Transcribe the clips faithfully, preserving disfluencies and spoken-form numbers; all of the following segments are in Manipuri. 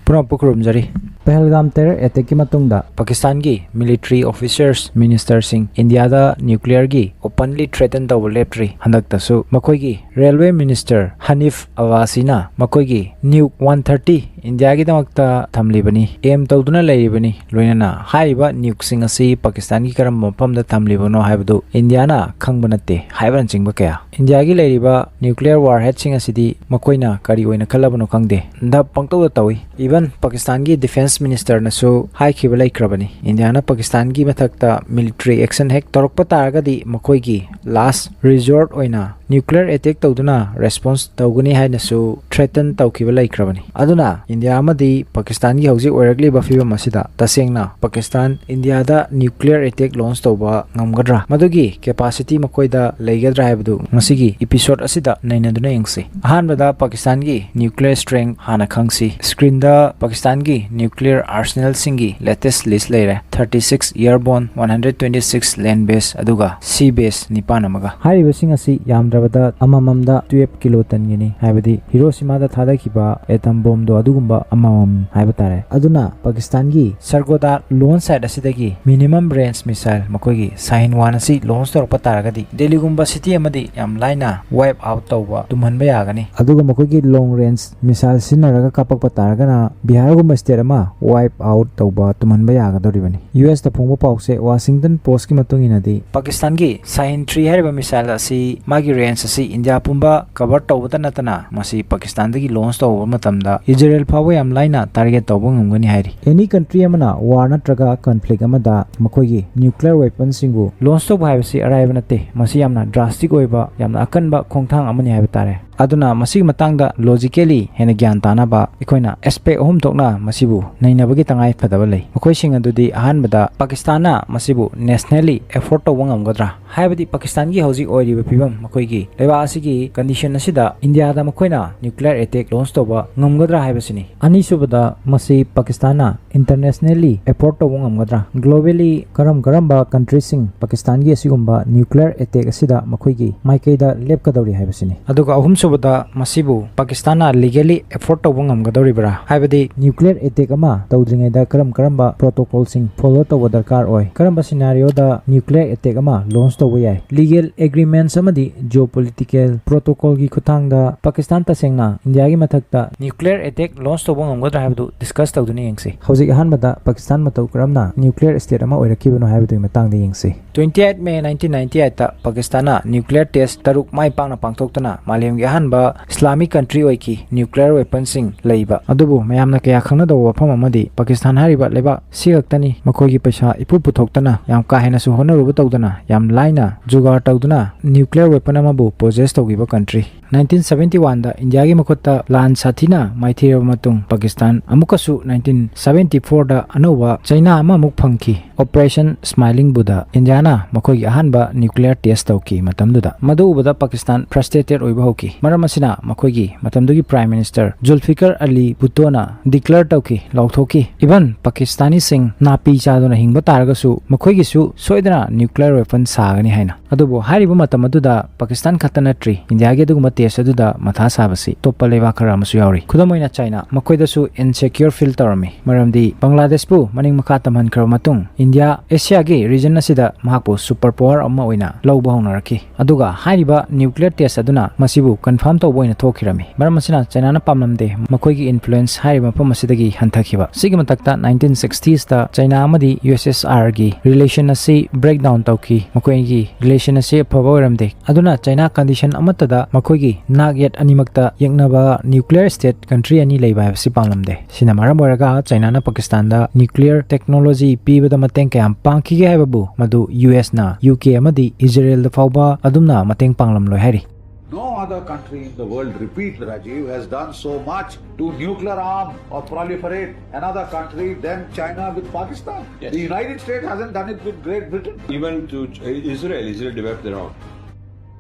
ꯄꯨꯝꯅꯃꯛꯄꯨ ꯈꯨꯔꯨꯝꯖꯔꯤ꯫ ꯄꯍꯜꯒꯥꯝ terror attackꯀꯤ ꯃꯇꯨꯡꯗ ꯄꯥꯀꯤꯁꯇꯥꯟꯒꯤ military officers, ministerꯁꯤꯡ ꯏꯟꯗꯤꯌꯥꯗ nuclearꯒꯤ openly threaten ꯇꯧꯕ ꯂꯦꯞꯇ꯭ꯔꯤ꯫ ꯍꯟꯗꯛꯇꯁꯨ ꯃꯈꯣꯏꯒꯤ railway minister ꯍꯅꯤꯐ ꯑꯕꯥꯁꯤꯅ ꯃꯈꯣꯏꯒꯤ nuke one thirty ꯏꯟꯗꯤꯌꯥꯒꯤꯗꯃꯛꯇ ꯊꯝꯂꯤꯕꯅꯤ, aim ꯇꯧꯗꯨꯅ ꯂꯩꯔꯤꯕꯅꯤ, ꯂꯣꯏꯅꯅ ꯍꯥꯏꯔꯤꯕ nukeꯁꯤꯡ ꯑꯁꯤ ꯄꯥꯀꯤꯁꯇꯥꯟꯒꯤ ꯀꯔꯝꯕ ꯃꯐꯝꯗ ꯊꯝꯂꯤꯕꯅꯣ ꯍꯥꯏꯕꯗꯨ ꯏꯟꯗꯤꯌꯥꯅ ꯈꯪꯕ ꯅꯠꯇꯦ ꯍꯥꯏꯕꯅꯆꯤꯡꯕ ꯀꯌꯥ꯫ ꯏꯟꯗꯤꯌꯥꯒꯤ ꯂꯩꯔꯤꯕ nuclear warheadꯁꯤꯡ ꯑꯁꯤꯗꯤ ꯃꯈꯣꯏꯅ ꯀꯔꯤ ꯑꯣꯏꯅ ꯈꯜꯂꯕꯅꯣ ꯈꯪꯗꯦ, ꯙꯞ ꯄꯪꯇꯧꯗ ꯇꯧꯏ꯫ Even ꯄꯥꯀꯤꯁꯇꯥꯟꯒꯤ defence ministerꯅꯁꯨ ꯍꯥꯏꯈꯤꯕ ꯂꯩꯈ꯭ꯔꯕꯅꯤ, ꯏꯟꯗꯤꯌꯥꯅ ꯄꯥꯀꯤꯁꯇꯥꯟꯒꯤ ꯃꯊꯛꯇ military action ꯍꯦꯛ ꯇꯧꯔꯛꯄ ꯇꯥꯔꯒꯗꯤ ꯃꯈꯣꯏꯒꯤ last resort ꯑꯣꯏꯅ nuclear attack ꯇꯧꯗꯨꯅ response ꯇꯧꯒꯅꯤ ꯍꯥꯏꯅꯁꯨ threaten ꯇꯧꯈꯤꯕ ꯂꯩꯈ꯭ꯔꯕꯅꯤ꯫ ꯑꯗꯨꯅ ꯏꯟꯗꯤꯌꯥ ꯑꯃꯗꯤ ꯄꯥꯀꯤꯁꯇꯥꯟꯒꯤ ꯍꯧꯖꯤꯛ ꯑꯣꯏꯔꯛꯂꯤꯕ ꯐꯤꯕꯝ ꯑꯁꯤꯗ ꯇꯁꯦꯡꯅ ꯄꯥꯀꯤꯁꯇꯥꯟ ꯏꯟꯗꯤꯌꯥꯗ nuclear attack launch ꯇꯧꯕ ꯉꯝꯒꯗ꯭ꯔꯥ, ꯃꯗꯨꯒꯤ capacity ꯃꯈꯣꯏꯗ ꯂꯩꯒꯗ꯭ꯔꯥ ꯍꯥꯏꯕꯗꯨ ꯉꯁꯤꯒꯤ episode ꯑꯁꯤꯗ ꯅꯩꯅꯗꯨꯅ ꯌꯦꯡꯁꯤ꯫ ꯑꯍꯥꯟꯕꯗ ꯄꯥꯀꯤꯁꯇꯥꯟꯒꯤ nuclear strength ꯍꯥꯟꯅ ꯈꯪꯁꯤ꯫ Screenꯗ ꯄꯥꯀꯤꯁꯇꯥꯟꯒꯤ nuclear arsenalꯁꯤꯡꯒꯤ latest list ꯂꯩꯔꯦ: thirty six airborne, one hundred twenty six land base, ꯑꯗꯨꯒ sea base ꯅꯤꯄꯥꯟ ꯑꯃꯒ꯫ ꯍꯥꯏꯔꯤꯕꯁꯤꯡ ꯑꯁꯤ ꯌꯥꯝꯗ꯭ꯔꯕꯗ ꯑꯃꯃꯝꯗ twelve ꯀꯤꯂꯣ ꯇꯟꯒꯤꯅꯤ, ꯍꯥꯏꯕꯗꯤ ꯍꯤꯔꯣꯁꯤꯃꯥꯗ ꯊꯥꯗꯈꯤꯕ atom bombꯗꯣ ꯑꯗꯨꯒꯨꯝꯕ ꯑꯃꯃꯝ ꯍꯥꯏꯕ ꯇꯥꯔꯦ꯫ ꯑꯗꯨꯅ ꯄꯥꯀꯤꯁꯇꯥꯟꯒꯤ ꯁꯔꯒꯣꯗꯥ launch site ꯑꯁꯤꯗꯒꯤ minimum range missile ꯃꯈꯣꯏꯒꯤ ꯁꯥꯍꯤꯟ ꯋꯥꯟ ꯑꯁꯤ launch ꯇꯧꯔꯛꯄ ꯇꯥꯔꯒꯗꯤ ꯗꯦꯜꯂꯤꯒꯨꯝꯕ city ꯑꯃꯗꯤ ꯌꯥꯝ ꯂꯥꯏꯅ wipe out ꯇꯧꯕ, ꯇꯨꯝꯍꯟꯕ ꯌꯥꯒꯅꯤ꯫ ꯑꯗꯨꯒ ꯃꯈꯣꯏꯒꯤ long range missile ꯁꯤꯖꯤꯟꯅꯔꯒ ꯀꯥꯞꯄꯛꯄ ꯇꯥꯔꯒꯅ ꯕꯤꯍꯥꯔꯒꯨꯝꯕ state ꯑꯃ wipe out ꯇꯧꯕ, ꯇꯨꯝꯍꯟꯕ ꯌꯥꯒꯗꯧꯔꯤꯕꯅꯤ꯫ USꯇ ꯐꯣꯡꯕ ꯄꯥꯎꯆꯦ Washington Postꯀꯤ ꯃꯇꯨꯡ ꯏꯟꯅꯗꯤ ꯄꯥꯀꯤꯁꯇꯥꯟꯒꯤ ꯁꯥꯍꯤꯟ ꯊ꯭ꯔꯤ ꯍꯥꯏꯔꯤꯕ missile ꯑꯁꯤ ꯃꯥꯒꯤ range ꯑꯁꯤ ꯏꯟꯗꯤꯌꯥ ꯄꯨꯝꯕ cover ꯇꯧꯕꯇ ꯅꯠꯇꯅ ꯃꯁꯤ ꯄꯥꯀꯤꯁꯇꯥꯟꯗꯒꯤ launch ꯇꯧꯕ ꯃꯇꯝꯗ ꯏꯖꯔꯦꯜ ꯐꯥꯎꯕ ꯌꯥꯝ ꯂꯥꯏꯅ target ꯇꯧꯕ ꯉꯝꯒꯅꯤ ꯍꯥꯏꯔꯤ꯫ Any country ꯑꯃꯅ war ꯅꯠꯇ꯭ꯔꯒ conflict ꯑꯃꯗ ꯃꯈꯣꯏꯒꯤ nuclear weaponꯁꯤꯡꯕꯨ launch ꯇꯧꯕ ꯍꯥꯏꯕꯁꯤ ꯑꯔꯥꯏꯕ ꯅꯠꯇꯦ꯫ ꯃꯁꯤ ꯌꯥꯝꯅ drastic ꯑꯣꯏꯕ, ꯌꯥꯝꯅ ꯑꯀꯟꯕ ꯈꯣꯡꯊꯥꯡ ꯑꯃꯅꯤ ꯍꯥꯏꯕ ꯇꯥꯔꯦ꯫ ꯑꯗꯨꯅ ꯃꯁꯤꯒꯤ ꯃꯇꯥꯡꯗ logically ꯍꯦꯟꯅ ꯒ꯭ꯌꯥꯟ ꯇꯥꯅꯕ ꯑꯩꯈꯣꯏꯅ aspect ꯑꯍꯨꯝ ꯊꯣꯛꯅ ꯃꯁꯤꯕꯨ ꯅꯩꯅꯕꯒꯤ ꯇꯉꯥꯏ ꯐꯗꯕ ꯂꯩ꯫ ꯃꯈꯣꯏꯁꯤꯡ ꯑꯗꯨꯗꯤ, ꯑꯍꯥꯟꯕꯗ, ꯄꯥꯀꯤꯁꯇꯥꯟꯅ ꯃꯁꯤꯕꯨ nationally afford ꯇꯧꯕ ꯉꯝꯒꯗ꯭ꯔꯥ? ꯍꯥꯏꯕꯗꯤ ꯄꯥꯀꯤꯁꯇꯥꯟꯒꯤ ꯍꯧꯖꯤꯛ ꯑꯣꯏꯔꯤꯕ ꯐꯤꯕꯝ, ꯃꯈꯣꯏꯒꯤ ꯂꯩꯕꯥꯛ ꯑꯁꯤꯒꯤ condition ꯑꯁꯤꯗ ꯏꯟꯗꯤꯌꯥꯗ ꯃꯈꯣꯏꯅ nuclear attack launch ꯇꯧꯕ ꯉꯝꯒꯗ꯭ꯔꯥ ꯍꯥꯏꯕꯁꯤꯅꯤ꯫ ꯑꯅꯤꯁꯨꯕꯗ, ꯃꯁꯤ ꯄꯥꯀꯤꯁꯇꯥꯟꯅ internationally afford ꯇꯧꯕ ꯉꯝꯒꯗ꯭ꯔꯥ? Globally ꯀꯔꯝ ꯀꯔꯝꯕ countryꯁꯤꯡ ꯄꯥꯀꯤꯁꯇꯥꯟꯒꯤ ꯑꯁꯤꯒꯨꯝꯕ nuclear attack ꯑꯁꯤꯗ ꯃꯈꯣꯏꯒꯤ ꯃꯥꯏꯀꯩꯗ ꯂꯦꯞꯀꯗꯧꯔꯤ ꯍꯥꯏꯕꯁꯤꯅꯤ꯫ ꯑꯗꯨꯒ ꯑꯍꯨꯝꯁꯨꯕ ꯇꯧꯕꯗ ꯃꯁꯤꯕꯨ ꯄꯥꯀꯤꯁꯇꯥꯟꯅ legally afford ꯇꯧꯕ ꯉꯝꯒꯗꯧꯔꯤꯕ꯭ꯔꯥ? ꯍꯥꯏꯕꯗꯤ nuclear attack ꯑꯃ ꯇꯧꯗ꯭ꯔꯤꯉꯩꯗ ꯀꯔꯝ ꯀꯔꯝꯕ protocolꯁꯤꯡ follow ꯇꯧꯕ ꯗꯔꯀꯥꯔ ꯑꯣꯏ? ꯀꯔꯝꯕ scenarioꯗ nuclear attack ꯑꯃ launch ꯇꯧꯕ ꯌꯥꯏ? Legal agreements ꯑꯃꯗꯤ geopolitical protocolꯒꯤ ꯈꯨꯠꯊꯥꯡꯗ ꯄꯥꯀꯤꯁꯇꯥꯟ ꯇꯁꯦꯡꯅ ꯏꯟꯗꯤꯌꯥꯒꯤ ꯃꯊꯛꯇ nuclear attack launch ꯇꯧꯕ ꯉꯝꯒꯗ꯭ꯔꯥ ꯍꯥꯏꯕꯗꯨ discuss ꯇꯧꯗꯨꯅ ꯌꯦꯡꯁꯤ꯫ ꯍꯧꯖꯤꯛ ꯑꯍꯥꯟꯕꯗ ꯄꯥꯀꯤꯁꯇꯥꯟ ꯃꯇꯧ ꯀꯔꯝꯅ nuclear state ꯑꯃ ꯑꯣꯏꯔꯛꯈꯤꯕꯅꯣ ꯍꯥꯏꯕꯗꯨꯒꯤ ꯃꯇꯥꯡꯗ ꯌꯦꯡꯁꯤ꯫ Twenty eight May nineteen ninety eight ꯇ ꯄꯥꯀꯤꯁꯇꯥꯟꯅ nuclear test ꯇꯔꯨꯛ ꯃꯥꯏ ꯄꯥꯛꯅ ꯄꯥꯡꯊꯣꯛꯇꯨꯅ ꯃꯥꯂꯦꯝꯒꯤ ꯑꯍꯥꯟꯕ Islamic country ꯑꯣꯏꯈꯤ꯫ Nuclear weaponꯁꯤꯡ ꯂꯩꯕ ꯑꯗꯨꯕꯨ ꯃꯌꯥꯝꯅ ꯀꯌꯥ ꯈꯪꯅꯗꯕ ꯋꯥꯐꯝ ꯑꯃꯗꯤ ꯄꯥꯀꯤꯁꯇꯥꯟ ꯍꯥꯏꯔꯤꯕ ꯂꯩꯕꯥꯛ ꯁꯤ ꯈꯛꯇꯅꯤ ꯃꯈꯣꯏꯒꯤ ꯄꯩꯁꯥ ꯏꯄꯨ ꯄꯨꯊꯣꯛꯇꯅ ꯌꯥꯝ ꯀꯥ ꯍꯦꯟꯅꯁꯨ ꯍꯣꯠꯅꯔꯨꯕ ꯇꯧꯗꯅ ꯌꯥꯝ ꯂꯥꯏꯅ ꯖꯨꯒꯥꯔ ꯇꯧꯗꯨꯅ nuclear weapon ꯑꯃꯕꯨ possess ꯇꯧꯈꯤꯕ country꯫ Nineteen seventy one ꯗ ꯏꯟꯗꯤꯌꯥꯒꯤ ꯃꯈꯨꯠꯇ ꯂꯥꯟ ꯁꯥꯊꯤꯅ ꯃꯥꯏꯊꯤꯔꯕ ꯃꯇꯨꯡ ꯄꯥꯀꯤꯁꯇꯥꯟ ꯑꯃꯨꯛꯀꯁꯨ nineteen seventy four ꯗ ꯑꯅꯧꯕ ꯆꯩꯅꯥ ꯑꯃꯃꯨꯛ ꯐꯪꯈꯤ꯫ Operation Smiling Buddha, ꯏꯟꯗꯤꯌꯥꯅ ꯃꯈꯣꯏꯒꯤ ꯑꯍꯥꯟꯕ nuclear test ꯇꯧꯈꯤ ꯃꯇꯝꯗꯨꯗ꯫ ꯃꯗꯨ ꯎꯕꯗ ꯄꯥꯀꯤꯁꯇꯥꯟ frustrated ꯑꯣꯏꯕ ꯍꯧꯈꯤ꯫ ꯃꯔꯝ ꯑꯁꯤꯅ ꯃꯈꯣꯏꯒꯤ ꯃꯇꯝꯗꯨꯒꯤ Prime Minister ꯖꯨꯜꯐꯤꯀꯔ ꯑꯂꯤ ꯚꯨꯠꯇꯣꯅ declare ꯇꯧꯈꯤ, ꯂꯥꯎꯊꯣꯛꯈꯤ, even ꯄꯥꯀꯤꯁꯇꯥꯅꯤꯁꯤꯡ ꯅꯥꯄꯤ ꯆꯥꯗꯨꯅ ꯍꯤꯡꯕ ꯇꯥꯔꯒꯁꯨ ꯃꯈꯣꯏꯒꯤꯁꯨ ꯁꯣꯏꯗꯅ nuclear weapon ꯁꯥꯒꯅꯤ ꯍꯥꯏꯅ꯫ ꯑꯗꯨꯕꯨ ꯍꯥꯏꯔꯤꯕ ꯃꯇꯝ ꯑꯗꯨꯗ ꯄꯥꯀꯤꯁꯇꯥꯟ ꯈꯛꯇ ꯅꯠꯇ꯭ꯔꯤ ꯏꯟꯗꯤꯌꯥꯒꯤ ꯑꯗꯨꯒꯨꯝꯕ test ꯑꯗꯨꯗ ꯃꯊꯥ ꯁꯥꯕꯁꯤ꯫ ꯑꯇꯣꯞꯄ ꯂꯩꯕꯥꯛ ꯈꯔ ꯑꯃꯁꯨ ꯌꯥꯎꯔꯤ꯫ ꯈꯨꯗꯝ ꯑꯣꯏꯅ ꯆꯥꯏꯅꯥ, ꯃꯈꯣꯏꯗꯁꯨ insecure feel ꯇꯧꯔꯝꯃꯤ, ꯃꯔꯝꯗꯤ ꯕꯪꯒ꯭ꯂꯥꯗꯦꯁꯄꯨ ꯃꯅꯤꯡ ꯃꯈꯥ ꯇꯝꯍꯟꯈ꯭ꯔꯕ ꯃꯇꯨꯡ ꯏꯟꯗꯤꯌꯥ ꯑꯦꯁꯤꯌꯥꯒꯤ region ꯑꯁꯤꯗ ꯃꯍꯥꯛꯄꯨ super power ꯑꯃ ꯑꯣꯏꯅ ꯂꯧꯕ ꯍꯧꯅꯔꯛꯈꯤ꯫ ꯑꯗꯨꯒ ꯍꯥꯏꯔꯤꯕ nuclear test ꯑꯗꯨꯅ ꯃꯁꯤꯕꯨ confirm ꯇꯧꯕ ꯑꯣꯏꯅ ꯊꯣꯛꯈꯤꯔꯝꯃꯤ꯫ ꯃꯔꯝ ꯑꯁꯤꯅ ꯆꯥꯏꯅꯥꯅ ꯄꯥꯝꯂꯝꯗꯦ ꯃꯈꯣꯏꯒꯤ influence ꯍꯥꯏꯔꯤꯕ ꯃꯐꯝ ꯑꯁꯤꯗꯒꯤ ꯍꯟꯊꯈꯤꯕ꯫ ꯁꯤꯒꯤ ꯃꯊꯛꯇ nineteen sixties ꯇ ꯆꯥꯏꯅꯥ ꯑꯃꯗꯤ USSR ꯒꯤ relation ꯑꯁꯤ breakdown ꯇꯧꯈꯤ꯫ ꯃꯈꯣꯏꯒꯤ relation ꯑꯁꯤ ꯑꯐꯕ ꯑꯣꯏꯔꯝꯗꯦ꯫ ꯑꯗꯨꯅ ꯆꯥꯏꯅꯥ condition ꯑꯃꯠꯇꯗ ꯃꯈꯣꯏꯒꯤ ꯅꯥꯛ ꯌꯦꯠ ꯑꯅꯤꯃꯛꯇ ꯌꯦꯛꯅꯕ nuclear state country ꯑꯅꯤ ꯂꯩꯕ ꯍꯥꯏꯕꯁꯤ ꯄꯥꯝꯂꯝꯗꯦ꯫ ꯁꯤꯅ ꯃꯔꯝ ꯑꯣꯏꯔꯒ ꯆꯥꯏꯅꯥꯅ ꯄꯥꯀꯤꯁꯇꯥꯟꯗ nuclear technology ꯄꯤꯕꯗ ꯃꯇꯦꯡ ꯀꯌꯥꯝ ꯄꯥꯡꯈꯤꯒꯦ ꯍꯥꯏꯕꯕꯨ ꯃꯗꯨ US ꯅ, UK ꯑꯃꯗꯤ Israel ꯗ ꯐꯥꯎꯕ ꯑꯗꯨꯝꯅ ꯃꯇꯦꯡ ꯄꯥꯡꯂꯝꯂꯣꯏ ꯍꯥꯏꯔꯤ꯫ No other country in the world, repeat, Rajiv, has done so much to nuclear arm or proliferate another country than China with Pakistan. Yes. The United States hasn't done it with Great Britain. Even to uh, Israel, Israel developed their own.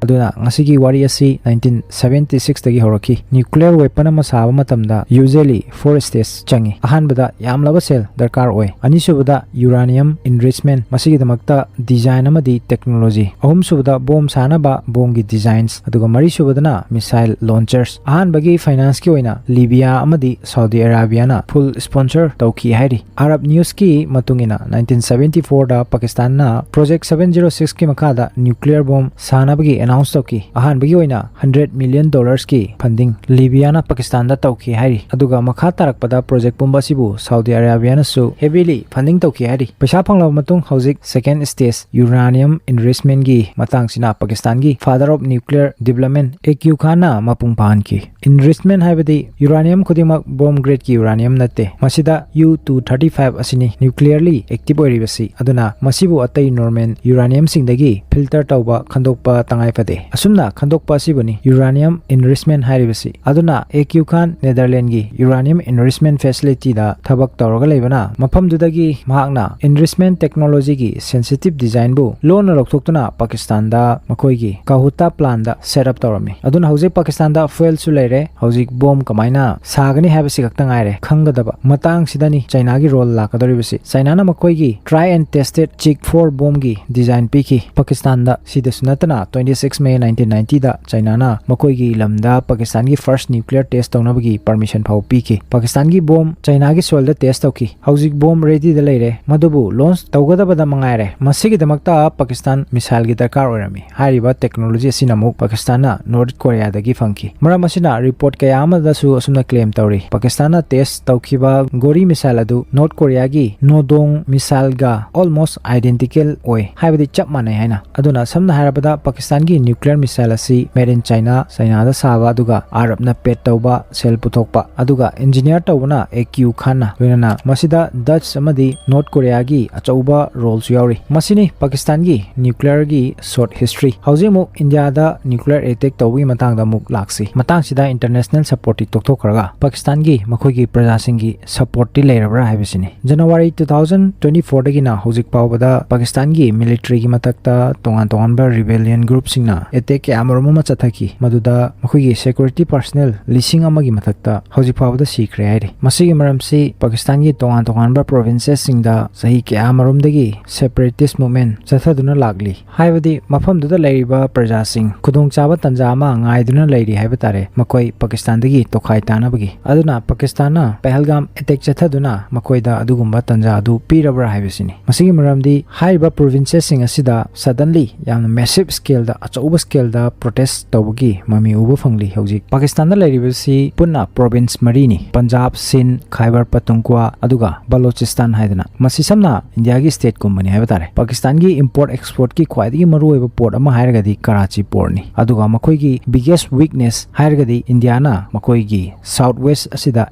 ꯑꯗꯨꯅ ꯉꯁꯤꯒꯤ ꯋꯥꯔꯤ ꯑꯁꯤ nineteen seventy six ꯇꯒꯤ ꯍꯧꯔꯛꯈꯤ꯫ Nuclear weapon ꯑꯃ ꯁꯥꯕ ꯃꯇꯝꯗ usually four stage ꯆꯪꯉꯤ꯫ ꯑꯍꯥꯟꯕꯗ ꯌꯥꯝꯂꯕ cell ꯗꯔꯀꯥꯔ ꯑꯣꯏ꯫ ꯑꯅꯤꯁꯨꯕꯗ uranium enrichment, ꯃꯁꯤꯒꯤꯗꯃꯛꯇ design ꯑꯃꯗꯤ technology꯫ ꯑꯍꯨꯝꯁꯨꯕꯗ bomb ꯁꯥꯅꯕ bomb ꯒꯤ designs꯫ ꯑꯗꯨꯒ ꯃꯔꯤꯁꯨꯕꯗꯅ missile launchers꯫ ꯑꯍꯥꯟꯕꯒꯤ finance ꯀꯤ ꯑꯣꯏꯅ Libya ꯑꯃꯗꯤ Saudi Arabia ꯅ full sponsor ꯇꯧꯈꯤ ꯍꯥꯏꯔꯤ꯫ Arab News ꯀꯤ ꯃꯇꯨꯡ ꯏꯟꯅ nineteen seventy four ꯗ ꯄꯥꯀꯤꯁꯇꯥꯟꯅ Project seven zero six ꯀꯤ ꯃꯈꯥꯗ nuclear bomb ꯁꯥꯅꯕꯒꯤ announce ꯇꯧꯈꯤ꯫ ꯑꯍꯥꯟꯕꯒꯤ ꯑꯣꯏꯅ hundred million dollars ꯀꯤ funding Libya ꯅ ꯄꯥꯀꯤꯁꯇꯥꯟꯗ ꯇꯧꯈꯤ ꯍꯥꯏꯔꯤ꯫ ꯑꯗꯨꯒ ꯃꯈꯥ ꯇꯥꯔꯛꯄꯗ project ꯄꯨꯝꯕ ꯑꯁꯤꯕꯨ Saudi Arabia ꯅꯁꯨ heavily funding ꯇꯧꯈꯤ ꯍꯥꯏꯔꯤ꯫ ꯄꯩꯁꯥ ꯐꯪꯂꯕ ꯃꯇꯨꯡ ꯍꯧꯖꯤꯛ second stage uranium enrichment ꯒꯤ ꯃꯇꯥꯡꯁꯤꯅ ꯄꯥꯀꯤꯁꯇꯥꯟꯒꯤ father of nuclear development A Q Khan ꯅ ꯃꯄꯨꯡ ꯐꯥꯍꯟꯈꯤ꯫ Enrichment ꯍꯥꯏꯕꯗꯤ uranium ꯈꯨꯗꯤꯡꯃꯛ bomb grade ꯀꯤ uranium ꯅꯠꯇꯦ꯫ ꯃꯁꯤꯗ U two thirty five ꯑꯁꯤꯅꯤ nuclearly active ꯑꯣꯏꯔꯤꯕꯁꯤ꯫ ꯑꯗꯨꯅ ꯃꯁꯤꯕꯨ ꯑꯇꯩ normal uranium ꯁꯤꯡꯗꯒꯤ filter ꯇꯧꯕ, ꯈꯟꯗꯣꯛꯄ ꯇꯉꯥꯏ ꯐꯗꯦ꯫ ꯑꯁꯨꯝꯅ ꯈꯟꯗꯣꯛꯄ ꯑꯁꯤꯕꯨꯅꯤ uranium enrichment ꯍꯥꯏꯔꯤꯕꯁꯤ꯫ ꯑꯗꯨꯅ A Q Khan Netherlands ꯒꯤ uranium enrichment facility ꯗ ꯊꯕꯛ ꯇꯧꯔꯒ ꯂꯩꯕꯅ ꯃꯐꯝꯗꯨꯗꯒꯤ ꯃꯍꯥꯛꯅ enrichment technology ꯒꯤ sensitive design ꯕꯨ ꯂꯣꯟꯅ ꯂꯧꯊꯣꯛꯇꯨꯅ ꯄꯥꯀꯤꯁꯇꯥꯟꯗ ꯃꯈꯣꯏꯒꯤ Kahuta plant ꯗ set up ꯇꯧꯔꯝꯃꯤ꯫ ꯑꯗꯨꯅ ꯍꯧꯖꯤꯛ ꯄꯥꯀꯤꯁꯇꯥꯟꯗ fuel ꯁꯨ ꯂꯩꯔꯦ꯫ ꯍꯧꯖꯤꯛ bomb ꯀꯃꯥꯏꯅ ꯁꯥꯒꯅꯤ ꯍꯥꯏꯕꯁꯤ ꯈꯛꯇ ꯉꯥꯏꯔꯦ ꯈꯪꯒꯗꯕ꯫ ꯃꯇꯥꯡꯁꯤꯗꯅꯤ China ꯒꯤ role ꯂꯥꯛꯀꯗꯧꯔꯤꯕꯁꯤ꯫ China ꯅ ꯃꯈꯣꯏꯒꯤ try and tested Chick four bomb ꯒꯤ design ꯄꯤꯈꯤ ꯄꯥꯀꯤꯁꯇꯥꯟꯗ꯫ ꯁꯤꯗꯁꯨ ꯅꯠꯇꯅ twenty six May nineteen ninety ꯗ China ꯅ ꯃꯈꯣꯏꯒꯤ ꯂꯝꯗ ꯄꯥꯀꯤꯁꯇꯥꯟꯒꯤ first nuclear test ꯇꯧꯅꯕꯒꯤ permission ꯐꯥꯎꯕ ꯄꯤꯈꯤ꯫ ꯄꯥꯀꯤꯁꯇꯥꯟꯒꯤ bomb China ꯒꯤ soil ꯗ test ꯇꯧꯈꯤ꯫ ꯍꯧꯖꯤꯛ bomb ready ꯗ ꯂꯩꯔꯦ꯫ ꯃꯗꯨꯕꯨ launch ꯇꯧꯒꯗꯕꯗ ꯃꯉꯥꯏꯔꯦ꯫ ꯃꯁꯤꯒꯤꯗꯃꯛꯇ ꯄꯥꯀꯤꯁꯇꯥꯟ missile ꯒꯤ ꯗꯔꯀꯥꯔ ꯑꯣꯏꯔꯝꯃꯤ꯫ ꯍꯥꯏꯔꯤꯕ technology ꯑꯁꯤꯅ ꯑꯃꯨꯛ ꯄꯥꯀꯤꯁꯇꯥꯟꯅ North Korea ꯗꯒꯤ ꯐꯪꯈꯤ꯫ ꯃꯔꯝ ꯑꯁꯤꯅ report ꯀꯌꯥ ꯑꯃꯗꯁꯨ ꯑꯁꯨꯝꯅ claim ꯇꯧꯔꯤ, ꯄꯥꯀꯤꯁꯇꯥꯟꯅ test ꯇꯧꯈꯤꯕ ꯒꯣꯔꯤ missile ꯑꯗꯨ North Korea ꯒꯤ Nodong missile ꯒ almost identical ꯑꯣꯏ, ꯍꯥꯏꯕꯗꯤ ꯆꯞ ꯃꯥꯟꯅꯩ ꯍꯥꯏꯅ꯫ ꯑꯗꯨꯅ ꯁꯝꯅ ꯍꯥꯏꯔꯕꯗ ꯄꯥꯀꯤꯁꯇꯥꯟꯒꯤ nuclear missile ꯑꯁꯤ made in China, China ꯗ ꯁꯥꯕ, ꯑꯗꯨꯒ Arab ꯅ paid ꯇꯧꯕ, ꯁꯦꯜ ꯄꯨꯊꯣꯛꯄ, ꯑꯗꯨꯒ engineer ꯇꯧꯕꯅ A Q Khan ꯅ, ꯂꯣꯏꯅꯅ ꯃꯁꯤꯗ Dutch ꯑꯃꯗꯤ North Korea ꯒꯤ ꯑꯆꯧꯕ role ꯁꯨ ꯌꯥꯎꯔꯤ꯫ ꯃꯁꯤꯅꯤ ꯄꯥꯀꯤꯁꯇꯥꯟꯒꯤ nuclear ꯒꯤ short history꯫ ꯍꯧꯖꯤꯛ ꯑꯃꯨꯛ ꯏꯟꯗꯤꯌꯥꯗ nuclear attack ꯇꯧꯕꯒꯤ ꯃꯇꯥꯡꯗ ꯑꯃꯨꯛ ꯂꯥꯛꯁꯤ꯫ ꯃꯇꯥꯡꯁꯤꯗ international support ꯇꯤ ꯇꯣꯛꯊꯣꯛꯈ꯭ꯔꯒ ꯄꯥꯀꯤꯁꯇꯥꯟꯒꯤ ꯃꯈꯣꯏꯒꯤ ꯄ꯭ꯔꯖꯥꯁꯤꯡꯒꯤ support ꯇꯤ ꯂꯩꯔꯕ꯭ꯔꯥ ꯍꯥꯏꯕꯁꯤꯅꯤ꯫ January two thousand twenty four ꯗꯒꯤꯅ ꯍꯧꯖꯤꯛ ꯐꯥꯎꯕꯗ ꯄꯥꯀꯤꯁꯇꯥꯟꯒꯤ military ꯒꯤ ꯃꯊꯛꯇ ꯇꯣꯉꯥꯟ ꯇꯣꯉꯥꯟꯕ rebellion group ꯁꯤꯡ ꯑꯦꯇꯦꯛ ꯀꯌꯥ ꯃꯔꯨꯝ ꯑꯃ ꯆꯠꯊꯈꯤ, ꯃꯗꯨꯗ ꯃꯈꯣꯏꯒꯤ ꯁꯦꯀ꯭ꯌꯨꯔꯤꯇꯤ ꯄꯥꯔꯁꯅꯦꯜ ꯂꯤꯁꯤꯡ ꯑꯃꯒꯤ ꯃꯊꯛꯇ ꯍꯧꯖꯤꯛ ꯐꯥꯎꯕꯗ ꯁꯤꯈ꯭ꯔꯦ ꯍꯥꯏꯔꯤ꯫ ꯃꯁꯤꯒꯤ ꯃꯔꯝꯁꯤ ꯄꯥꯀꯤꯁꯇꯥꯟꯒꯤ ꯇꯣꯉꯥꯟ ꯇꯣꯉꯥꯟꯕ ꯄ꯭ꯔꯣꯚꯤꯟꯁꯦꯁꯁꯤꯡꯗ ꯆꯍꯤ ꯀꯌꯥ ꯃꯔꯨꯝꯗꯒꯤ ꯁꯦꯄꯔꯦꯇꯤꯁ ꯃꯨꯚꯃꯦꯟ ꯆꯠꯊꯗꯨꯅ ꯂꯥꯛꯂꯤ, ꯍꯥꯏꯕꯗꯤ ꯃꯐꯝꯗꯨꯗ ꯂꯩꯔꯤꯕ ꯄ꯭ꯔꯖꯥꯁꯤꯡ ꯈꯨꯗꯣꯡꯆꯥꯕ ꯇꯥꯟꯖꯥ ꯑꯃ ꯉꯥꯏꯗꯨꯅ ꯂꯩꯔꯤ ꯍꯥꯏꯕ ꯇꯥꯔꯦ, ꯃꯈꯣꯏ ꯄꯥꯀꯤꯁꯇꯥꯟꯗꯒꯤ ꯇꯣꯈꯥꯏ ꯇꯥꯅꯕꯒꯤ꯫ ꯑꯗꯨꯅ ꯄꯥꯀꯤꯁꯇꯥꯟꯅ ꯄꯍꯜꯒꯥꯝ ꯑꯦꯇꯦꯛ ꯆꯠꯊꯗꯨꯅ ꯃꯈꯣꯏꯗ ꯑꯗꯨꯒꯨꯝꯕ ꯇꯥꯟꯖꯥ ꯑꯗꯨ ꯄꯤꯔꯕ꯭ꯔꯥ ꯍꯥꯏꯕꯁꯤꯅꯤ꯫ ꯃꯁꯤꯒꯤ ꯃꯔꯝꯗꯤ ꯍꯥꯏꯔꯤꯕ ꯄ꯭ꯔꯣꯚꯤꯟꯁꯦꯁꯁꯤꯡ ꯑꯁꯤꯗ suddenly ꯌꯥꯝꯅ ꯃꯦꯁꯤꯚ ꯁ꯭ꯀꯦꯜꯗ, ꯑꯆꯧꯕ ꯁ꯭ꯀꯦꯜꯗ ꯄ꯭ꯔꯣꯇꯦꯁ ꯇꯧꯕꯒꯤ ꯃꯃꯤ ꯎꯕ ꯐꯪꯂꯤ꯫ ꯍꯧꯖꯤꯛ ꯄꯥꯀꯤꯁꯇꯥꯟꯗ ꯂꯩꯔꯤꯕꯁꯤ ꯄꯨꯟꯅ ꯄ꯭ꯔꯣꯚꯤꯟꯁ ꯃꯔꯤꯅꯤ: ꯄꯟꯖꯥꯕ, ꯁꯤꯟꯙ, ꯈꯥꯏꯕꯔ ꯄꯇꯨꯡꯀ꯭ꯋꯥ, ꯑꯗꯨꯒ ꯕꯂꯣꯆꯤꯁꯇꯥꯟ ꯍꯥꯏꯗꯅ꯫ ꯃꯁꯤ ꯁꯝꯅ ꯏꯟꯗꯤꯌꯥꯒꯤ ꯁ꯭ꯇꯦꯠꯀꯨꯝꯕꯅꯤ ꯍꯥꯏꯕ ꯇꯥꯔꯦ꯫ ꯄꯥꯀꯤꯁꯇꯥꯟꯒꯤ ꯏꯝꯄꯣꯔꯠ ꯑꯦꯛꯁꯄꯣꯔꯠꯀꯤ ꯈ꯭ꯋꯥꯏꯗꯒꯤ ꯃꯔꯨꯑꯣꯏꯕ ꯄꯣꯔꯠ ꯑꯃ ꯍꯥꯏꯔꯒꯗꯤ ꯀꯔꯥꯆꯤ ꯄꯣꯔꯠꯅꯤ꯫ ꯑꯗꯨꯒ ꯃꯈꯣꯏꯒꯤ ꯕꯤꯒꯦꯁ ꯋꯤꯛꯅꯦꯁ ꯍꯥꯏꯔꯒꯗꯤ ꯏꯟꯗꯤꯌꯥꯅ ꯃꯈꯣꯏꯒꯤ ꯁꯥꯎꯠ ꯋꯦꯁ ꯑꯁꯤꯗ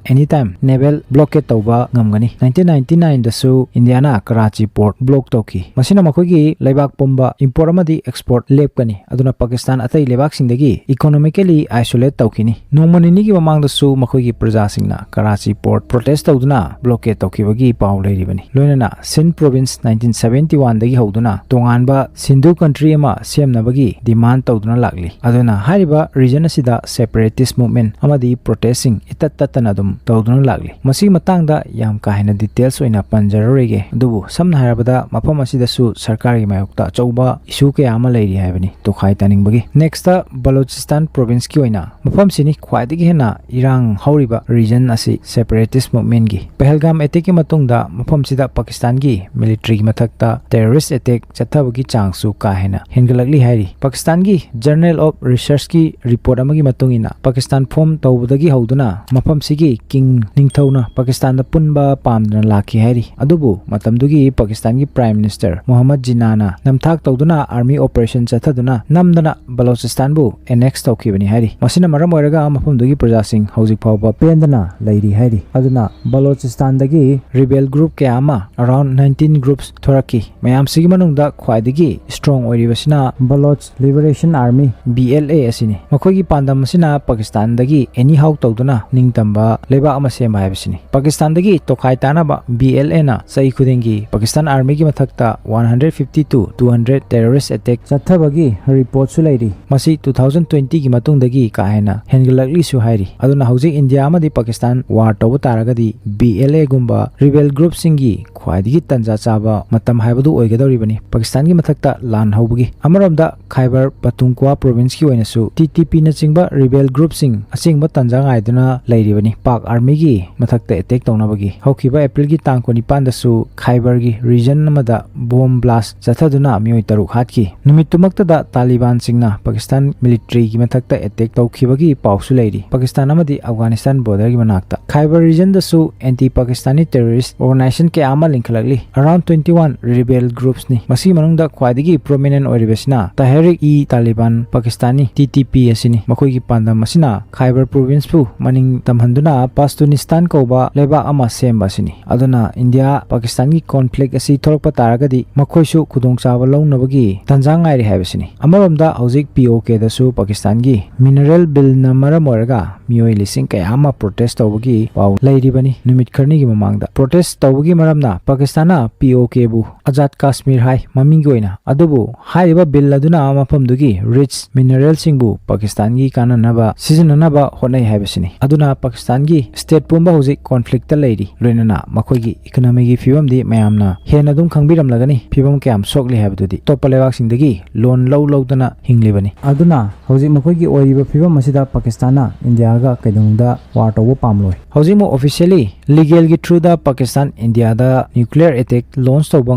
ꯑꯦꯅꯤ ꯇꯥꯏꯝ ꯅꯦꯚꯦꯜ ꯕ꯭ꯂꯣꯀꯦꯠ ꯇꯧꯕ ꯉꯝꯒꯅꯤ꯫ ꯅꯥꯏꯟꯇꯤꯟ ꯅꯥꯏꯟꯇꯤ ꯅꯥꯏꯟꯗꯁꯨ ꯏꯟꯗꯤꯌꯥꯅ ꯀꯔꯥꯆꯤ ꯄꯣꯔꯠ ꯕ꯭ꯂꯣꯛ ꯇꯧꯈꯤ꯫ ꯃꯁꯤꯅ ꯃꯈꯣꯏꯒꯤ ꯂꯩꯕꯥꯛ ꯄꯨꯝꯕ ꯏꯝꯄꯣꯔꯠ ꯑꯃꯗꯤ ꯑꯦꯛꯁꯄꯣꯔꯠ ꯂꯦꯞꯀꯅꯤ꯫ ꯑꯗꯨꯅ ꯄꯥꯀꯤꯁꯇꯥꯟ ꯑꯇꯩ ꯂꯩꯕꯥꯛꯁꯤꯡꯗꯒꯤ ꯏꯀꯣꯅꯣꯃꯤꯀꯦꯂꯤ ꯑꯥꯏꯁꯣꯂꯦꯠ ꯇꯧꯈꯤꯅꯤ꯫ ꯅꯣꯡꯃ ꯅꯤꯅꯤꯒꯤ ꯃꯃꯥꯡꯗꯁꯨ ꯃꯈꯣꯏꯒꯤ ꯄ꯭ꯔꯖꯥꯁꯤꯡꯅ ꯀꯔꯥꯆꯤ ꯄꯣꯔꯠ ꯄ꯭ꯔꯣꯇꯦꯁ ꯇꯧꯗꯨꯅ ꯕ꯭ꯂꯣꯀꯦꯠ ꯇꯧꯈꯤꯕꯒꯤ ꯄꯥꯎ ꯂꯩꯔꯤꯕꯅꯤ꯫ ꯂꯣꯏꯅꯅ ꯁꯤꯟ ꯄ꯭ꯔꯣꯚꯤꯟꯁ ꯅꯥꯏꯟꯇꯤꯟ ꯁꯚꯦꯟꯇꯤ ꯋꯥꯟꯗꯒꯤ ꯍꯧꯗꯨꯅ ꯇꯣꯉꯥꯟꯕ ꯁꯤꯟꯙꯨ ꯀꯟꯇ꯭ꯔꯤ ꯑꯃ ꯁꯦꯝꯅꯕꯒꯤ ꯗꯤꯃꯥꯟ ꯇꯧꯗꯨꯅ ꯂꯥꯛꯂꯤ꯫ ꯑꯗꯨꯅ ꯍꯥꯏꯔꯤꯕ ꯔꯤꯖꯟ ꯑꯁꯤꯗ ꯁꯦꯄꯔꯦꯇꯤꯁ ꯃꯨꯚꯃꯦꯟ ꯑꯃꯗꯤ ꯄ꯭ꯔꯣꯇꯦꯁꯁꯤꯡ ꯏꯇꯠ ꯇꯠꯇꯅ ꯑꯗꯨꯝ ꯇꯧꯗꯨꯅ ꯂꯥꯛꯂꯤ꯫ ꯃꯁꯤꯒꯤ ꯃꯇꯥꯡꯗ ꯌꯥꯝ ꯀꯥ ꯍꯦꯟꯅ ꯗꯤꯇꯦꯜꯁ ꯑꯣꯏꯅ ꯄꯟꯖꯔꯔꯣꯏꯒꯦ, ꯑꯗꯨꯕꯨ ꯁꯝꯅ ꯍꯥꯏꯔꯕꯗ ꯃꯐꯝ ꯑꯁꯤꯗꯁꯨ ꯁꯔꯀꯥꯔꯒꯤ ꯃꯥꯌꯣꯛꯇ ꯑꯆꯧꯕ ꯏꯁꯨ ꯀꯌꯥ ꯑꯃ ꯂꯩꯔꯤ ꯍꯥꯏꯕꯅꯤ, ꯇꯣꯈꯥꯏ ꯇꯥꯅꯤꯡꯕꯒꯤ꯫ ꯅꯦꯛꯁꯇ ꯕꯂꯣꯆꯤꯁꯇꯥꯟ ꯄ꯭ꯔꯣꯚꯤꯟꯁꯀꯤ ꯑꯣꯏꯅ ꯃꯐꯝꯁꯤꯅꯤ ꯈ꯭ꯋꯥꯏꯗꯒꯤ ꯍꯦꯟꯅ ꯏꯔꯥꯡ ꯍꯧꯔꯤꯕ ꯔꯤꯖꯟ ꯑꯁꯤ ꯁꯦꯄꯔꯦꯇꯤꯁ ꯃꯨꯚꯃꯦꯟꯒꯤ꯫ ꯄꯍꯜꯒꯥꯝ ꯑꯦꯇꯦꯛꯀꯤ ꯃꯇꯨꯡꯗ ꯃꯐꯝꯁꯤꯗ ꯄꯥꯀꯤꯁꯇꯥꯟꯒꯤ ꯃꯤꯂꯤꯇ꯭ꯔꯤꯒꯤ ꯃꯊꯛꯇ ꯇꯦꯔꯣꯔꯤꯁ ꯑꯦꯇꯦꯛ ꯆꯠꯊꯕꯒꯤ ꯆꯥꯡꯁꯨ ꯀꯥ ꯍꯦꯟꯅ ꯍꯦꯟꯒꯠꯂꯛꯂꯤ ꯍꯥꯏꯔꯤ꯫ ꯄꯥꯀꯤꯁꯇꯥꯟꯒꯤ ꯖꯔꯅꯦꯜ ꯑꯣꯐ ꯔꯤꯁꯔꯆꯀꯤ ꯔꯤꯄꯣꯔꯠ ꯑꯃꯒꯤ ꯃꯇꯨꯡ ꯏꯟꯅ, ꯄꯥꯀꯤꯁꯇꯥꯟ ꯐꯣꯝ ꯇꯧꯕꯗꯒꯤ ꯍꯧꯗꯨꯅ ꯃꯐꯝꯁꯤꯒꯤ ꯀꯤꯡ ꯅꯤꯡꯊꯧꯅ ꯄꯥꯀꯤꯁꯇꯥꯟꯗ ꯄꯨꯟꯕ ꯄꯥꯝꯗꯅ ꯂꯥꯛꯈꯤ ꯍꯥꯏꯔꯤ꯫ ꯑꯗꯨꯕꯨ ꯃꯇꯝꯗꯨꯒꯤ ꯄꯥꯀꯤꯁꯇꯥꯟꯒꯤ ꯄ꯭ꯔꯥꯏꯝ ꯃꯤꯅꯤꯁꯇꯔ ꯃꯨꯍꯝꯃꯗ ꯖꯤꯅꯥꯅ ꯅꯝꯊꯥꯛ ꯇꯧꯗꯨꯅ ꯑꯥꯔꯃꯤ ꯑꯣꯄꯔꯦꯁꯟ ꯆꯠꯊꯗꯨꯅ ꯅꯝꯗꯅ ꯕꯂꯣꯆꯤꯁꯇꯥꯟꯕꯨ ꯑꯦꯅꯦꯛꯁ ꯇꯧꯈꯤꯕꯅꯤ ꯍꯥꯏꯔꯤ꯫ ꯃꯁꯤꯅ ꯃꯔꯝ ꯑꯣꯏꯔꯒ ꯃꯐꯝꯗꯨꯒꯤ ꯄ꯭ꯔꯖꯥꯁꯤꯡ ꯍꯧꯖꯤꯛ ꯐꯥꯎꯕ ꯄꯦꯟꯗꯅ ꯂꯩꯔꯤ ꯍꯥꯏꯔꯤ꯫ ꯑꯗꯨꯅ ꯕꯂꯣꯆꯤꯁꯇꯥꯟꯗꯒꯤ ꯔꯤꯕꯦꯜ ꯒ꯭ꯔꯨꯞ ꯀꯌꯥ ꯑꯃ, around nineteen groups, ꯊꯣꯔꯛꯈꯤ꯫ ꯃꯌꯥꯝꯁꯤꯒꯤ ꯃꯅꯨꯡꯗ ꯈ꯭ꯋꯥꯏꯗꯒꯤ ꯁ꯭ꯇꯔꯣꯡ ꯑꯣꯏꯔꯤꯕꯁꯤꯅ Baloch liberation army, B L A, ꯑꯁꯤꯅꯤ꯫ ꯃꯈꯣꯏꯒꯤ ꯄꯥꯟꯗꯝ ꯑꯁꯤꯅ ꯄꯥꯀꯤꯁꯇꯥꯟꯗꯒꯤ ꯑꯦꯅꯤ ꯍꯥꯎ ꯇꯧꯗꯨꯅ ꯅꯤꯡꯇꯝꯕ ꯂꯩꯕꯥꯛ ꯑꯃ ꯁꯦꯝꯕ ꯍꯥꯏꯕꯁꯤꯅꯤ꯫ ꯄꯥꯀꯤꯁꯇꯥꯟꯗꯒꯤ ꯇꯣꯈꯥꯏ ꯇꯥꯅꯕ ꯕꯤ ꯑꯦꯜ ꯑꯦꯅ ꯆꯍꯤ ꯈꯨꯗꯤꯡꯒꯤ ꯄꯥꯀꯤꯁꯇꯥꯟ ꯑꯥꯔꯃꯤꯒꯤ ꯃꯊꯛꯇ one hundred fifty to two hundred terrorist attack ꯆꯠꯊꯕꯒꯤ ꯔꯤꯄꯣꯔꯠꯁꯨ ꯂꯩꯔꯤ꯫ ꯃꯁꯤ ꯇꯨ ꯊꯥꯎꯖꯟ ꯇ꯭ꯋꯦꯟꯇꯤꯒꯤ ꯃꯇꯨꯡꯗꯒꯤ ꯀꯥ ꯍꯦꯟꯅ ꯍꯦꯟꯒꯠꯂꯛꯂꯤꯁꯨ ꯍꯥꯏꯔꯤ꯫ ꯑꯗꯨꯅ ꯍꯧꯖꯤꯛ ꯏꯟꯗꯤꯌꯥ ꯑꯃꯗꯤ ꯄꯥꯀꯤꯁꯇꯥꯟ ꯋꯥꯔ ꯇꯧꯕ ꯇꯥꯔꯒꯗꯤ, ꯕꯤ ꯑꯦꯜ ꯑꯦꯒꯨꯝꯕ ꯔꯤꯕꯦꯜ ꯒ꯭ꯔꯨꯞꯁꯤꯡꯒꯤ ꯈ꯭ꯋꯥꯏꯗꯒꯤ ꯇꯟꯖꯥ ꯆꯥꯕ ꯃꯇꯝ ꯍꯥꯏꯕꯗꯨ ꯑꯣꯏꯒꯗꯧꯔꯤꯕꯅꯤ ꯄꯥꯀꯤꯁꯇꯥꯟꯒꯤ ꯃꯊꯛꯇ ꯂꯥꯟ ꯍꯧꯕꯒꯤ꯫ ꯑꯃꯔꯣꯝꯗ ꯈꯥꯏꯕꯔ ꯄꯇꯨꯡꯀ꯭ꯋꯥ ꯄ꯭ꯔꯣꯚꯤꯟꯁꯀꯤ ꯑꯣꯏꯅꯁꯨ ꯇꯤ ꯇꯤ ꯄꯤꯅꯆꯤꯡꯕ ꯔꯤꯕꯦꯜ ꯒ꯭ꯔꯨꯞꯁꯤꯡ ꯑꯁꯦꯡꯕ ꯇꯟꯖꯥ ꯉꯥꯏꯗꯨꯅ ꯂꯩꯔꯤꯕꯅꯤ ꯄꯥꯛ ꯑꯥꯔꯃꯤꯒꯤ ꯃꯊꯛꯇ ꯑꯦꯇꯦꯛ ꯇꯧꯅꯕꯒꯤ꯫ ꯍꯧꯈꯤꯕ ꯑꯦꯄ꯭ꯔꯤꯜꯒꯤ ꯇꯥꯡ ꯀꯨꯟꯅꯤꯄꯥꯟꯗꯁꯨ ꯈꯥꯏꯕꯔꯒꯤ ꯔꯤꯖꯟ ꯑꯃꯗ ꯕꯣꯝ ꯕ꯭ꯂꯥꯁ ꯆꯠꯊꯗꯨꯅ ꯃꯤꯑꯣꯏ ꯇꯔꯨꯛ ꯍꯥꯠꯈꯤ꯫ ꯅꯨꯃꯤꯠꯇꯨꯃꯛꯇꯗ ꯇꯥꯂꯤꯕꯥꯟꯁꯤꯡꯅ ꯄꯥꯀꯤꯁꯇꯥꯟ ꯃꯤꯂꯤꯇ꯭ꯔꯤꯒꯤ ꯃꯊꯛꯇ ꯑꯦꯇꯦꯛ ꯇꯧꯈꯤꯕꯒꯤ ꯄꯥꯎꯁꯨ ꯂꯩꯔꯤ꯫ ꯄꯥꯀꯤꯁꯇꯥꯟ ꯑꯃꯗꯤ ꯑꯐꯒꯥꯅꯤꯁꯇꯥꯟ ꯕꯣꯔꯗꯔꯒꯤ ꯃꯅꯥꯛꯇ ꯈꯥꯏꯕꯔ ꯔꯤꯖꯟꯗꯁꯨ ꯑꯦꯟꯇꯤ ꯄꯥꯀꯤꯁꯇꯥꯅꯤ ꯇꯦꯔꯣꯔꯤꯁ ꯑꯣꯔꯒꯅꯥꯏꯖꯦꯁꯟ ꯀꯌꯥ ꯑꯃ ꯂꯤꯡꯈꯠꯂꯛꯂꯤ꯫ Around twenty one rebel groups ꯅꯤ꯫ ꯃꯁꯤꯒꯤ ꯃꯅꯨꯡꯗ ꯈ꯭ꯋꯥꯏꯗꯒꯤ prominent ꯑꯣꯏꯔꯤꯕꯁꯤꯅ ꯇꯍꯔꯤꯛ E ꯇꯥꯂꯤꯕꯥꯟ ꯄꯥꯀꯤꯁꯇꯥꯅꯤ, T T P, ꯑꯁꯤꯅꯤ꯫ ꯃꯈꯣꯏꯒꯤ ꯄꯥꯟꯗꯝ ꯑꯁꯤꯅ ꯈꯥꯏꯕꯔ ꯄ꯭ꯔꯣꯚꯤꯟꯁꯄꯨ ꯃꯅꯤꯡ ꯇꯝꯍꯟꯗꯨꯅ ꯄꯥꯁꯇꯨꯅꯤꯁꯇꯥꯟ ꯀꯧꯕ ꯂꯩꯕꯥꯛ ꯑꯃ ꯁꯦꯝꯕ ꯑꯁꯤꯅꯤ꯫ ꯑꯗꯨꯅ ꯏꯟꯗꯤꯌꯥ ꯄꯥꯀꯤꯁꯇꯥꯟꯒꯤ ꯀꯣꯟꯐ꯭ꯂꯤꯛ ꯑꯁꯤ ꯊꯣꯛꯂꯛꯄ ꯇꯥꯔꯒꯗꯤ ꯃꯈꯣꯏꯁꯨ ꯈꯨꯗꯣꯡꯆꯥꯕ ꯂꯧꯅꯕꯒꯤ ꯇꯥꯟꯖꯥ ꯉꯥꯏꯔꯤ ꯍꯥꯏꯕꯁꯤꯅꯤ꯫ ꯑꯃꯔꯣꯝꯗ ꯍꯧꯖꯤꯛ ꯄꯤ ꯑꯣ ꯀꯦꯗꯁꯨ ꯄꯥꯀꯤꯁꯇꯥꯟꯒꯤ ꯃꯤꯅꯔꯦꯜ ꯕꯤꯜꯅ ꯃꯔꯝ ꯑꯣꯏꯔꯒ ꯃꯤꯑꯣꯏ ꯂꯤꯁꯤꯡ ꯀꯌꯥ ꯑꯃ ꯄ꯭ꯔꯣꯇꯦꯁ ꯇꯧꯕꯒꯤ ꯄꯥꯎ ꯂꯩꯔꯤꯕꯅꯤ꯫ ꯅꯨꯃꯤꯠ ꯈꯔꯅꯤꯒꯤ ꯃꯃꯥꯡꯗ ꯄ꯭ꯔꯣꯇꯦꯁ ꯇꯧꯕꯒꯤ ꯃꯔꯝꯅ ꯄꯥꯀꯤꯁꯇꯥꯟꯅ ꯄꯤ ꯑꯣ ꯀꯦꯕꯨ ꯑꯖꯥꯗ ꯀꯥꯁꯃꯤꯔ ꯍꯥꯏ ꯃꯃꯤꯡꯒꯤ ꯑꯣꯏꯅ, ꯑꯗꯨꯕꯨ ꯍꯥꯏꯔꯤꯕ ꯕꯤꯜ ꯑꯗꯨꯅ ꯃꯐꯝꯗꯨꯒꯤ ꯔꯤꯆ ꯃꯤꯅꯔꯦꯜꯁꯤꯡꯕꯨ ꯄꯥꯀꯤꯁꯇꯥꯟꯒꯤ ꯀꯥꯟꯅꯅꯕ ꯁꯤꯖꯤꯟꯅꯅꯕ ꯍꯣꯠꯅꯩ ꯍꯥꯏꯕꯁꯤꯅꯤ꯫ ꯑꯗꯨꯅ ꯄꯥꯀꯤꯁꯇꯥꯟꯒꯤ ꯁ꯭ꯇꯦꯠ ꯄꯨꯝꯕ ꯍꯧꯖꯤꯛ ꯀꯣꯟꯐ꯭ꯂꯤꯛꯇ ꯂꯩꯔꯤ꯫ ꯂꯣꯏꯅꯅ ꯃꯈꯣꯏꯒꯤ ꯏꯀꯣꯅꯣꯃꯤꯒꯤ ꯐꯤꯕꯝꯗꯤ ꯃꯌꯥꯝꯅ ꯍꯦꯟꯅ ꯑꯗꯨꯝ ꯈꯪꯕꯤꯔꯝꯂꯒꯅꯤ꯫ ꯐꯤꯕꯝ ꯀꯌꯥꯝ ꯁꯣꯛꯂꯤ ꯍꯥꯏꯕꯗꯨꯗꯤ ꯑꯇꯣꯞꯄ ꯂꯩꯕꯥꯛꯁꯤꯡꯗꯒꯤ ꯂꯣꯟ ꯂꯧ ꯂꯧꯗꯅ ꯍꯤꯡꯂꯤꯕꯅꯤ꯫ ꯑꯗꯨꯅ ꯍꯧꯖꯤꯛ ꯃꯈꯣꯏꯒꯤ ꯑꯣꯏꯔꯤꯕ ꯐꯤꯕꯝ ꯑꯁꯤꯗ ꯄꯥꯀꯤꯁꯇꯥꯟꯅ ꯏꯟꯗꯤꯌꯥꯒ ꯀꯩꯗꯧꯅꯨꯡꯗ ꯋꯥꯔ ꯇꯧꯕ ꯄꯥꯝꯂꯣꯏ꯫ ꯍꯧꯖꯤꯛꯃꯛ ꯑꯣꯐꯤꯁꯤꯌꯦꯜꯂꯤ ꯂꯤꯒꯦꯜꯒꯤ ꯊ꯭ꯔꯨꯗ ꯄꯥꯀꯤꯁꯇꯥꯟ ꯏꯟꯗꯤꯌꯥꯗ ꯅ꯭ꯌꯨꯀ꯭ꯂꯤꯌꯔ ꯑꯦꯇꯦꯛ ꯂꯣꯟꯆ ꯇꯧꯕ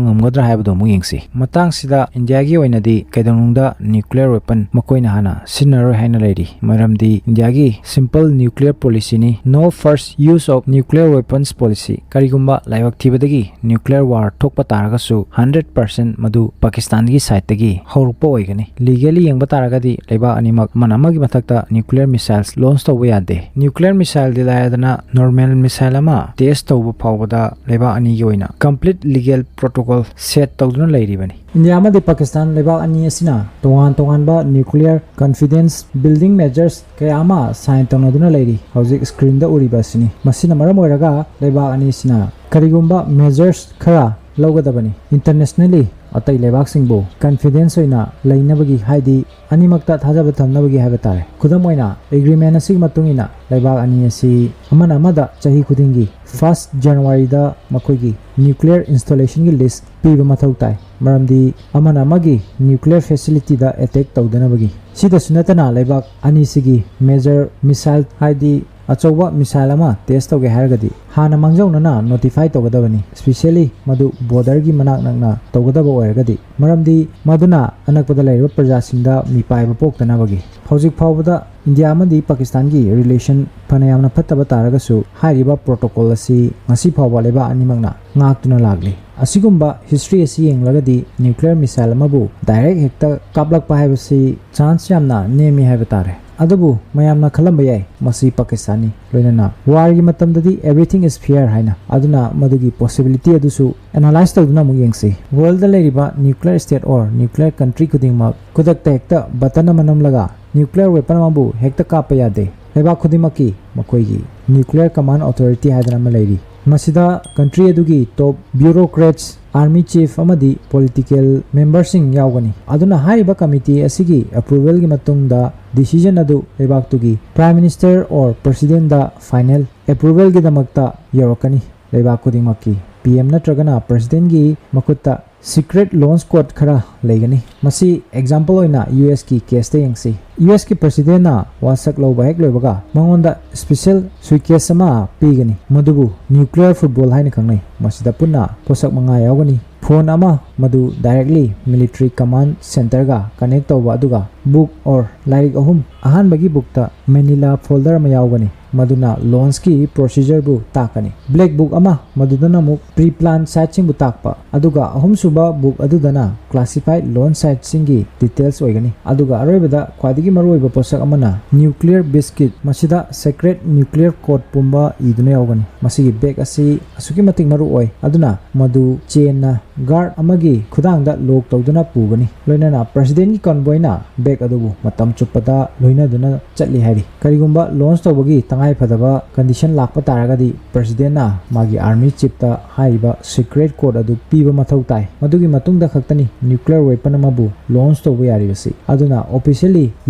ꯉꯝꯒꯗ꯭ꯔꯥ ꯍꯥꯏꯕꯗꯨ ꯑꯃꯨꯛ ꯌꯦꯡꯁꯤ꯫ ꯃꯇꯥꯡꯁꯤꯗ ꯏꯟꯗꯤꯌꯥꯒꯤ ꯑꯣꯏꯅꯗꯤ ꯀꯩꯗꯧꯅꯨꯡꯗ ꯅ꯭ꯌꯨꯀ꯭ꯂꯤꯌꯔ ꯋꯦꯄꯟ ꯃꯈꯣꯏꯅ ꯍꯥꯟꯅ ꯁꯤꯖꯤꯟꯅꯔꯣꯏ ꯍꯥꯏꯅ ꯂꯩꯔꯤ꯫ ꯃꯔꯝꯗꯤ ꯏꯟꯗꯤꯌꯥꯒꯤ ꯁꯤꯝꯄꯜ ꯅ꯭ꯌꯨꯀ꯭ꯂꯤꯌꯔ ꯄꯣꯂꯤꯁꯤꯅꯤ, no first use of nuclear weapons policy꯫ ꯀꯔꯤꯒꯨꯝꯕ ꯂꯥꯏꯕꯛ ꯊꯤꯕꯗꯒꯤ ꯅ꯭ꯌꯨꯀ꯭ꯂꯤꯌꯔ ꯋꯥꯔ ꯊꯣꯛꯄ ꯇꯥꯔꯒꯁꯨ, ꯍꯟꯗ꯭ꯔꯦꯠ ꯄꯥꯔꯁꯦꯟ ꯃꯗꯨ ꯄꯥꯀꯤꯁꯇꯥꯟꯒꯤ ꯁꯥꯏꯠꯇꯒꯤ ꯍꯧꯔꯛꯄ ꯑꯣꯏꯒꯅꯤ꯫ ꯂꯤꯒꯦꯜꯂꯤ ꯌꯦꯡꯕ ꯇꯥꯔꯒꯗꯤ ꯂꯩꯕꯥꯛ ꯑꯅꯤꯃꯛ ꯑꯃꯅ ꯑꯃꯒꯤ ꯃꯊꯛꯇ ꯅ꯭ꯌꯨꯀ꯭ꯂꯤꯌꯔ ꯃꯤꯁꯥꯏꯜꯁ ꯂꯣꯟꯆ ꯇꯧꯕ ꯌꯥꯗꯦ꯫ ꯅ꯭ꯌꯨꯀ꯭ꯂꯤꯌꯔ ꯃꯤꯁꯥꯏꯜꯗꯤ ꯂꯥꯏꯔꯗꯅ ꯅꯣꯔꯃꯦꯜ ꯃꯤꯁꯥꯏꯜ ꯑꯃ ꯇꯦꯁ ꯇꯧꯕ ꯐꯥꯎꯕꯗ ꯂꯩꯕꯥꯛ ꯑꯅꯤꯒꯤ ꯑꯣꯏꯅ ꯀꯝꯄ꯭ꯂꯤꯠ ꯂꯤꯒꯦꯜ ꯄ꯭ꯔꯣꯇꯣꯀꯣꯜ ꯁꯦꯠ ꯇꯧꯗꯨꯅ ꯂꯩꯔꯤꯕꯅꯤ꯫ ꯏꯟꯗꯤꯌꯥ ꯑꯃꯗꯤ ꯄꯥꯀꯤꯁꯇꯥꯟ ꯂꯩꯕꯥꯛ ꯑꯅꯤ ꯑꯁꯤꯅ ꯇꯣꯉꯥꯟ ꯇꯣꯉꯥꯟꯕ ꯅ꯭ꯌꯨꯀ꯭ꯂꯤꯌꯔ ꯀꯟꯐꯤꯗꯦꯟꯁ ꯕꯤꯜꯗꯤꯡ ꯃꯦꯖꯔꯁ ꯀꯌꯥ ꯑꯃ ꯁꯥꯏꯟ ꯇꯧꯅꯗꯨꯅ ꯂꯩꯔꯤ꯫ ꯍꯧꯖꯤꯛ ꯁ꯭ꯀ꯭ꯔꯤꯟꯗ ꯎꯔꯤꯕ ꯑꯁꯤꯅꯤ꯫ ꯃꯁꯤꯅ ꯃꯔꯝ ꯑꯣꯏꯔꯒ ꯂꯩꯕꯥꯛ ꯑꯅꯤꯁꯤꯅ ꯀꯔꯤꯒꯨꯝꯕ ꯃꯦꯖꯔꯁ ꯈꯔ ꯂꯧꯒꯗꯕꯅꯤ꯫ ꯏꯟꯇꯔꯅꯦꯁꯅꯦꯜꯂꯤ ꯑꯇꯩ ꯂꯩꯕꯥꯛꯁꯤꯡꯕꯨ ꯀꯟꯐꯤꯗꯦꯟꯁ ꯑꯣꯏꯅ ꯂꯩꯅꯕꯒꯤ, ꯍꯥꯏꯗꯤ ꯑꯅꯤꯃꯛꯇ ꯊꯥꯖꯕ ꯊꯝꯅꯕꯒꯤ ꯍꯥꯏꯕ ꯇꯥꯔꯦ꯫ ꯈꯨꯗꯝ ꯑꯣꯏꯅ, ꯑꯦꯒ꯭ꯔꯤꯃꯦꯟ ꯑꯁꯤꯒꯤ ꯃꯇꯨꯡ ꯏꯟꯅ ꯂꯩꯕꯥꯛ ꯑꯅꯤ ꯑꯁꯤ ꯑꯃꯅ ꯑꯃꯗ ꯆꯍꯤ ꯈꯨꯗꯤꯡꯒꯤ ꯐꯥꯔꯁ ꯖꯅꯋꯥꯔꯤꯗ ꯃꯈꯣꯏꯒꯤ ꯅ꯭ꯌꯨꯀ꯭ꯂꯤꯌꯔ ꯏꯟꯁꯇꯣꯂꯦꯁꯟꯒꯤ ꯂꯤꯁ ꯄꯤꯕ ꯃꯊꯧ ꯇꯥꯏ, ꯃꯔꯝꯗꯤ ꯑꯃꯅ ꯑꯃꯒꯤ ꯅ꯭ꯌꯨꯀ꯭ꯂꯤꯌꯔ ꯐꯦꯁꯤꯂꯤꯇꯤꯗ ꯑꯦꯇꯦꯛ ꯇꯧꯗꯅꯕꯒꯤ꯫ ꯁꯤꯗꯁꯨ ꯅꯠꯇꯅ, ꯂꯩꯕꯥꯛ ꯑꯅꯤꯁꯤꯒꯤ ꯃꯦꯖꯔ ꯃꯤꯁꯥꯏꯜ, ꯍꯥꯏꯗꯤ ꯑꯆꯧꯕ ꯃꯤꯁꯥꯏꯜ ꯑꯃ ꯇꯦꯁ ꯇꯧꯒꯦ ꯍꯥꯏꯔꯒꯗꯤ ꯍꯥꯟꯅ ꯃꯥꯡꯖꯧꯅꯅ ꯅꯣꯇꯤꯐꯥꯏ ꯇꯧꯒꯗꯕꯅꯤ, ꯁ꯭ꯄꯤꯁꯦꯜꯂꯤ ꯃꯗꯨ ꯕꯣꯔꯗꯔꯒꯤ ꯃꯅꯥꯛ ꯅꯛꯅ ꯇꯧꯒꯗꯕ ꯑꯣꯏꯔꯒꯗꯤ, ꯃꯔꯝꯗꯤ ꯃꯗꯨꯅ ꯑꯅꯛꯄꯗ ꯂꯩꯔꯤꯕ ꯄ꯭ꯔꯖꯥꯁꯤꯡꯗ ꯃꯤꯄꯥꯏꯕ ꯄꯣꯛꯇꯅꯕꯒꯤ꯫ ꯍꯧꯖꯤꯛ ꯐꯥꯎꯕꯗ ꯏꯟꯗꯤꯌꯥ ꯑꯃꯗꯤ ꯄꯥꯀꯤꯁꯇꯥꯟꯒꯤ ꯔꯤꯂꯦꯁꯟ ꯐꯅ ꯌꯥꯝꯅ ꯐꯠꯇꯕ ꯇꯥꯔꯒꯁꯨ, ꯍꯥꯏꯔꯤꯕ ꯄ꯭ꯔꯣꯇꯣꯀꯣꯜ ꯑꯁꯤ ꯉꯁꯤ ꯐꯥꯎꯕ ꯂꯩꯕꯥꯛ ꯑꯅꯤꯃꯛꯅ ꯉꯥꯛꯇꯨꯅ ꯂꯥꯛꯂꯤ꯫ ꯑꯁꯤꯒꯨꯝꯕ ꯍꯤꯁꯇ꯭ꯔꯤ ꯑꯁꯤ ꯌꯦꯡꯂꯒꯗꯤ, ꯅ꯭ꯌꯨꯀ꯭ꯂꯤꯌꯔ ꯃꯤꯁꯥꯏꯜ ꯑꯃꯕꯨ ꯗꯥꯏꯔꯦꯛ ꯍꯦꯛꯇ ꯀꯥꯞꯂꯛꯄ ꯍꯥꯏꯕꯁꯤ ꯆꯥꯟꯁ ꯌꯥꯝꯅ ꯅꯦꯝꯃꯤ ꯍꯥꯏꯕ ꯇꯥꯔꯦ꯫ ꯑꯗꯨꯕꯨ ꯃꯌꯥꯝꯅ ꯈꯜꯂꯝꯕ ꯌꯥꯏ, ꯃꯁꯤ ꯄꯥꯀꯤꯁꯇꯥꯟꯅꯤ, ꯂꯣꯏꯅꯅ ꯋꯥꯔꯒꯤ ꯃꯇꯝꯗꯗꯤ everything is fair ꯍꯥꯏꯅ꯫ ꯑꯗꯨꯅ ꯃꯗꯨꯒꯤ ꯄꯣꯁꯤꯕꯤꯂꯤꯇꯤ ꯑꯗꯨꯁꯨ ꯑꯦꯅꯥꯂꯥꯏꯁ ꯇꯧꯗꯨꯅ ꯑꯃꯨꯛ ꯌꯦꯡꯁꯤ꯫ ꯋꯥꯔꯜꯗ ꯂꯩꯔꯤꯕ nuclear state or nuclear country ꯈꯨꯗꯤꯡꯃꯛ ꯈꯨꯗꯛꯇ ꯍꯦꯛꯇ ꯕꯇꯟ ꯑꯃ ꯅꯝꯂꯒ ꯅ꯭ꯌꯨꯀ꯭ꯂꯤꯌꯔ ꯋꯦꯄꯟ ꯑꯃꯕꯨ ꯍꯦꯛꯇ ꯀꯥꯞꯄ ꯌꯥꯗꯦ꯫ ꯂꯩꯕꯥꯛ ꯈꯨꯗꯤꯡꯃꯛꯀꯤ ꯃꯈꯣꯏꯒꯤ ꯅ꯭ꯌꯨꯀ꯭ꯂꯤꯌꯔ ꯀꯃꯥꯟ ꯑꯣꯊꯣꯔꯤꯇꯤ ꯍꯥꯏꯗꯅ ꯑꯃ ꯂꯩꯔꯤ꯫ ꯃꯁꯤꯗ ꯀꯟꯇ꯭ꯔꯤ ꯑꯗꯨꯒꯤ ꯇꯣꯞ ꯕ꯭ꯌꯨꯔꯣꯀ꯭ꯔꯦꯠꯁ, ꯑꯥꯔꯃꯤ ꯆꯤꯐ ꯑꯃꯗꯤ ꯄꯣꯂꯤꯇꯤꯀꯦꯜ ꯃꯦꯝꯕꯔꯁꯤꯡ ꯌꯥꯎꯒꯅꯤ꯫ ꯑꯗꯨꯅ ꯍꯥꯏꯔꯤꯕ ꯀꯃꯤꯇꯤ ꯑꯁꯤꯒꯤ ꯑꯦꯄ꯭ꯔꯨꯚꯦꯜꯒꯤ ꯃꯇꯨꯡꯗ ꯗꯤꯁꯤꯖꯟ ꯑꯗꯨ ꯂꯩꯕꯥꯛꯇꯨꯒꯤ ꯄ꯭ꯔꯥꯏꯝ ꯃꯤꯅꯤꯁꯇꯔ ꯑꯣꯔ ꯄ꯭ꯔꯁꯤꯗꯦꯟꯗ ꯐꯥꯏꯅꯦꯜ ꯑꯦꯄ꯭ꯔꯨꯚꯦꯜꯒꯤꯗꯃꯛꯇ ꯌꯧꯔꯛꯀꯅꯤ꯫ ꯂꯩꯕꯥꯛ ꯈꯨꯗꯤꯡꯃꯛꯀꯤ ꯄꯤ ꯑꯦꯝ ꯅꯠꯇ꯭ꯔꯒꯅ ꯄ꯭ꯔꯁꯤꯗꯦꯟꯒꯤ ꯃꯈꯨꯠꯇ ꯁꯤꯀ꯭ꯔꯦꯠ ꯂꯣꯟꯁ ꯀꯣꯗ ꯈꯔ ꯂꯩꯒꯅꯤ꯫ ꯃꯁꯤ ꯑꯦꯛꯖꯥꯝꯄꯜ ꯑꯣꯏꯅ ꯌꯨ ꯑꯦꯁꯀꯤ ꯀꯦꯁꯇ ꯌꯦꯡꯁꯤ꯫ ꯌꯨ ꯑꯦꯁꯀꯤ ꯄ꯭ꯔꯁꯤꯗꯦꯟꯅ ꯋꯥꯁꯛ ꯂꯧꯕ ꯍꯦꯛ ꯂꯣꯏꯕꯒ ꯃꯉꯣꯟꯗ ꯁ꯭ꯄꯤꯁꯦꯜ ꯁꯨꯏꯀꯦꯁ ꯑꯃ ꯄꯤꯒꯅꯤ, ꯃꯗꯨꯕꯨ ꯅ꯭ꯌꯨꯀ꯭ꯂꯤꯌꯔ ꯐꯨꯠꯕꯣꯜ ꯍꯥꯏꯅ ꯈꯪꯅꯩ꯫ ꯃꯁꯤꯗ ꯄꯨꯟꯅ ꯄꯣꯠꯁꯛ ꯃꯉꯥ ꯌꯥꯎꯒꯅꯤ: ꯐꯣꯟ ꯑꯃ, ꯃꯗꯨ ꯗꯥꯏꯔꯦꯛꯂꯤ ꯃꯤꯂꯤꯇꯔꯤ ꯀꯃꯥꯟ ꯁꯦꯟꯇꯔꯒ ꯀꯅꯦꯛ ꯇꯧꯕ, ꯑꯗꯨꯒ ꯕꯨꯛ ꯑꯣꯔ ꯂꯥꯏꯔꯤꯛ ꯑꯍꯨꯝ꯫ ꯑꯍꯥꯟꯕꯒꯤ ꯕꯨꯛꯇ ꯃꯦꯅꯤꯂꯥ ꯐꯣꯜꯗꯔ ꯑꯃ ꯌꯥꯎꯒꯅꯤ, ꯃꯗꯨꯅ ꯂꯣꯟꯁꯀꯤ ꯄ꯭ꯔꯣꯁꯤꯖꯔꯕꯨ ꯇꯥꯛꯀꯅꯤ꯫ ꯕ꯭ꯂꯦꯛ ꯕꯨꯛ ꯑꯃ, ꯃꯗꯨꯗꯅ ꯑꯃꯨꯛ ꯄ꯭ꯔꯤ ꯄ꯭ꯂꯥꯟ ꯁꯥꯏꯠꯁꯤꯡꯕꯨ ꯇꯥꯛꯄ, ꯑꯗꯨꯒ ꯑꯍꯨꯝꯁꯨꯕ ꯕꯨꯛ ꯑꯗꯨꯗꯅ ꯀ꯭ꯂꯥꯁꯤꯐꯥꯏꯠ ꯂꯣꯟꯁ ꯁꯥꯏꯠꯁꯤꯡꯒꯤ ꯗꯤꯇꯦꯜꯁ ꯑꯣꯏꯒꯅꯤ꯫ ꯑꯗꯨꯒ ꯑꯔꯣꯏꯕꯗ ꯈ꯭ꯋꯥꯏꯗꯒꯤ ꯃꯔꯨꯑꯣꯏꯕ ꯄꯣꯠꯁꯛ ꯑꯃꯅ ꯅ꯭ꯌꯨꯀ꯭ꯂꯤꯌꯔ ꯕꯤꯁꯀꯤꯠ, ꯃꯁꯤꯗ ꯁꯦꯀ꯭ꯔꯦꯠ ꯅ꯭ꯌꯨꯀ꯭ꯂꯤꯌꯔ ꯀꯣꯗ ꯄꯨꯝꯕ ꯏꯗꯨꯅ ꯌꯥꯎꯒꯅꯤ꯫ ꯃꯁꯤꯒꯤ ꯕꯦꯒ ꯑꯁꯤ ꯑꯁꯨꯛꯀꯤ ꯃꯇꯤꯛ ꯃꯔꯨ ꯑꯣꯏ, ꯑꯗꯨꯅ ꯃꯗꯨ ꯆꯦꯟꯅ ꯒꯥꯔꯗ ꯑꯃꯒꯤ ꯈꯨꯗꯥꯡꯗ ꯂꯣꯛ ꯇꯧꯗꯨꯅ ꯄꯨꯒꯅꯤ꯫ ꯂꯣꯏꯅꯅ ꯄ꯭ꯔꯁꯤꯗꯦꯟꯒꯤ ꯀꯟꯚꯣꯏꯅ ꯕꯦꯒ ꯑꯗꯨꯕꯨ ꯃꯇꯝ ꯆꯨꯞꯄꯗ ꯂꯣꯏꯅꯗꯨꯅ ꯆꯠꯂꯤ ꯍꯥꯏꯔꯤ꯫ ꯀꯔꯤꯒꯨꯝꯕ ꯂꯣꯟꯁ ꯇꯧꯕꯒꯤ ꯇꯉꯥꯏ ꯐꯗꯕ ꯀꯟꯗꯤꯁꯟ ꯂꯥꯛꯄ ꯇꯥꯔꯒꯗꯤ ꯄ꯭ꯔꯁꯤꯗꯦꯟꯅ ꯃꯥꯒꯤ ꯑꯥꯔꯃꯤ ꯆꯤꯐꯇ ꯍꯥꯏꯔꯤꯕ ꯁꯤꯀ꯭ꯔꯦꯠ ꯀꯣꯗ ꯑꯗꯨ ꯄꯤꯕ ꯃꯊꯧ ꯇꯥꯏ꯫ ꯃꯗꯨꯒꯤ ꯃꯇꯨꯡꯗ ꯈꯛꯇꯅꯤ ꯅ꯭ꯌꯨꯀ꯭ꯂꯤꯌꯔ ꯋꯦꯄꯟ ꯑꯃꯕꯨ ꯂꯣꯟꯆ ꯇꯧꯕ ꯌꯥꯔꯤꯕꯁꯤ꯫ ꯑꯗꯨꯅ ꯑꯣꯐꯤꯁꯤꯌꯦꯜꯂꯤ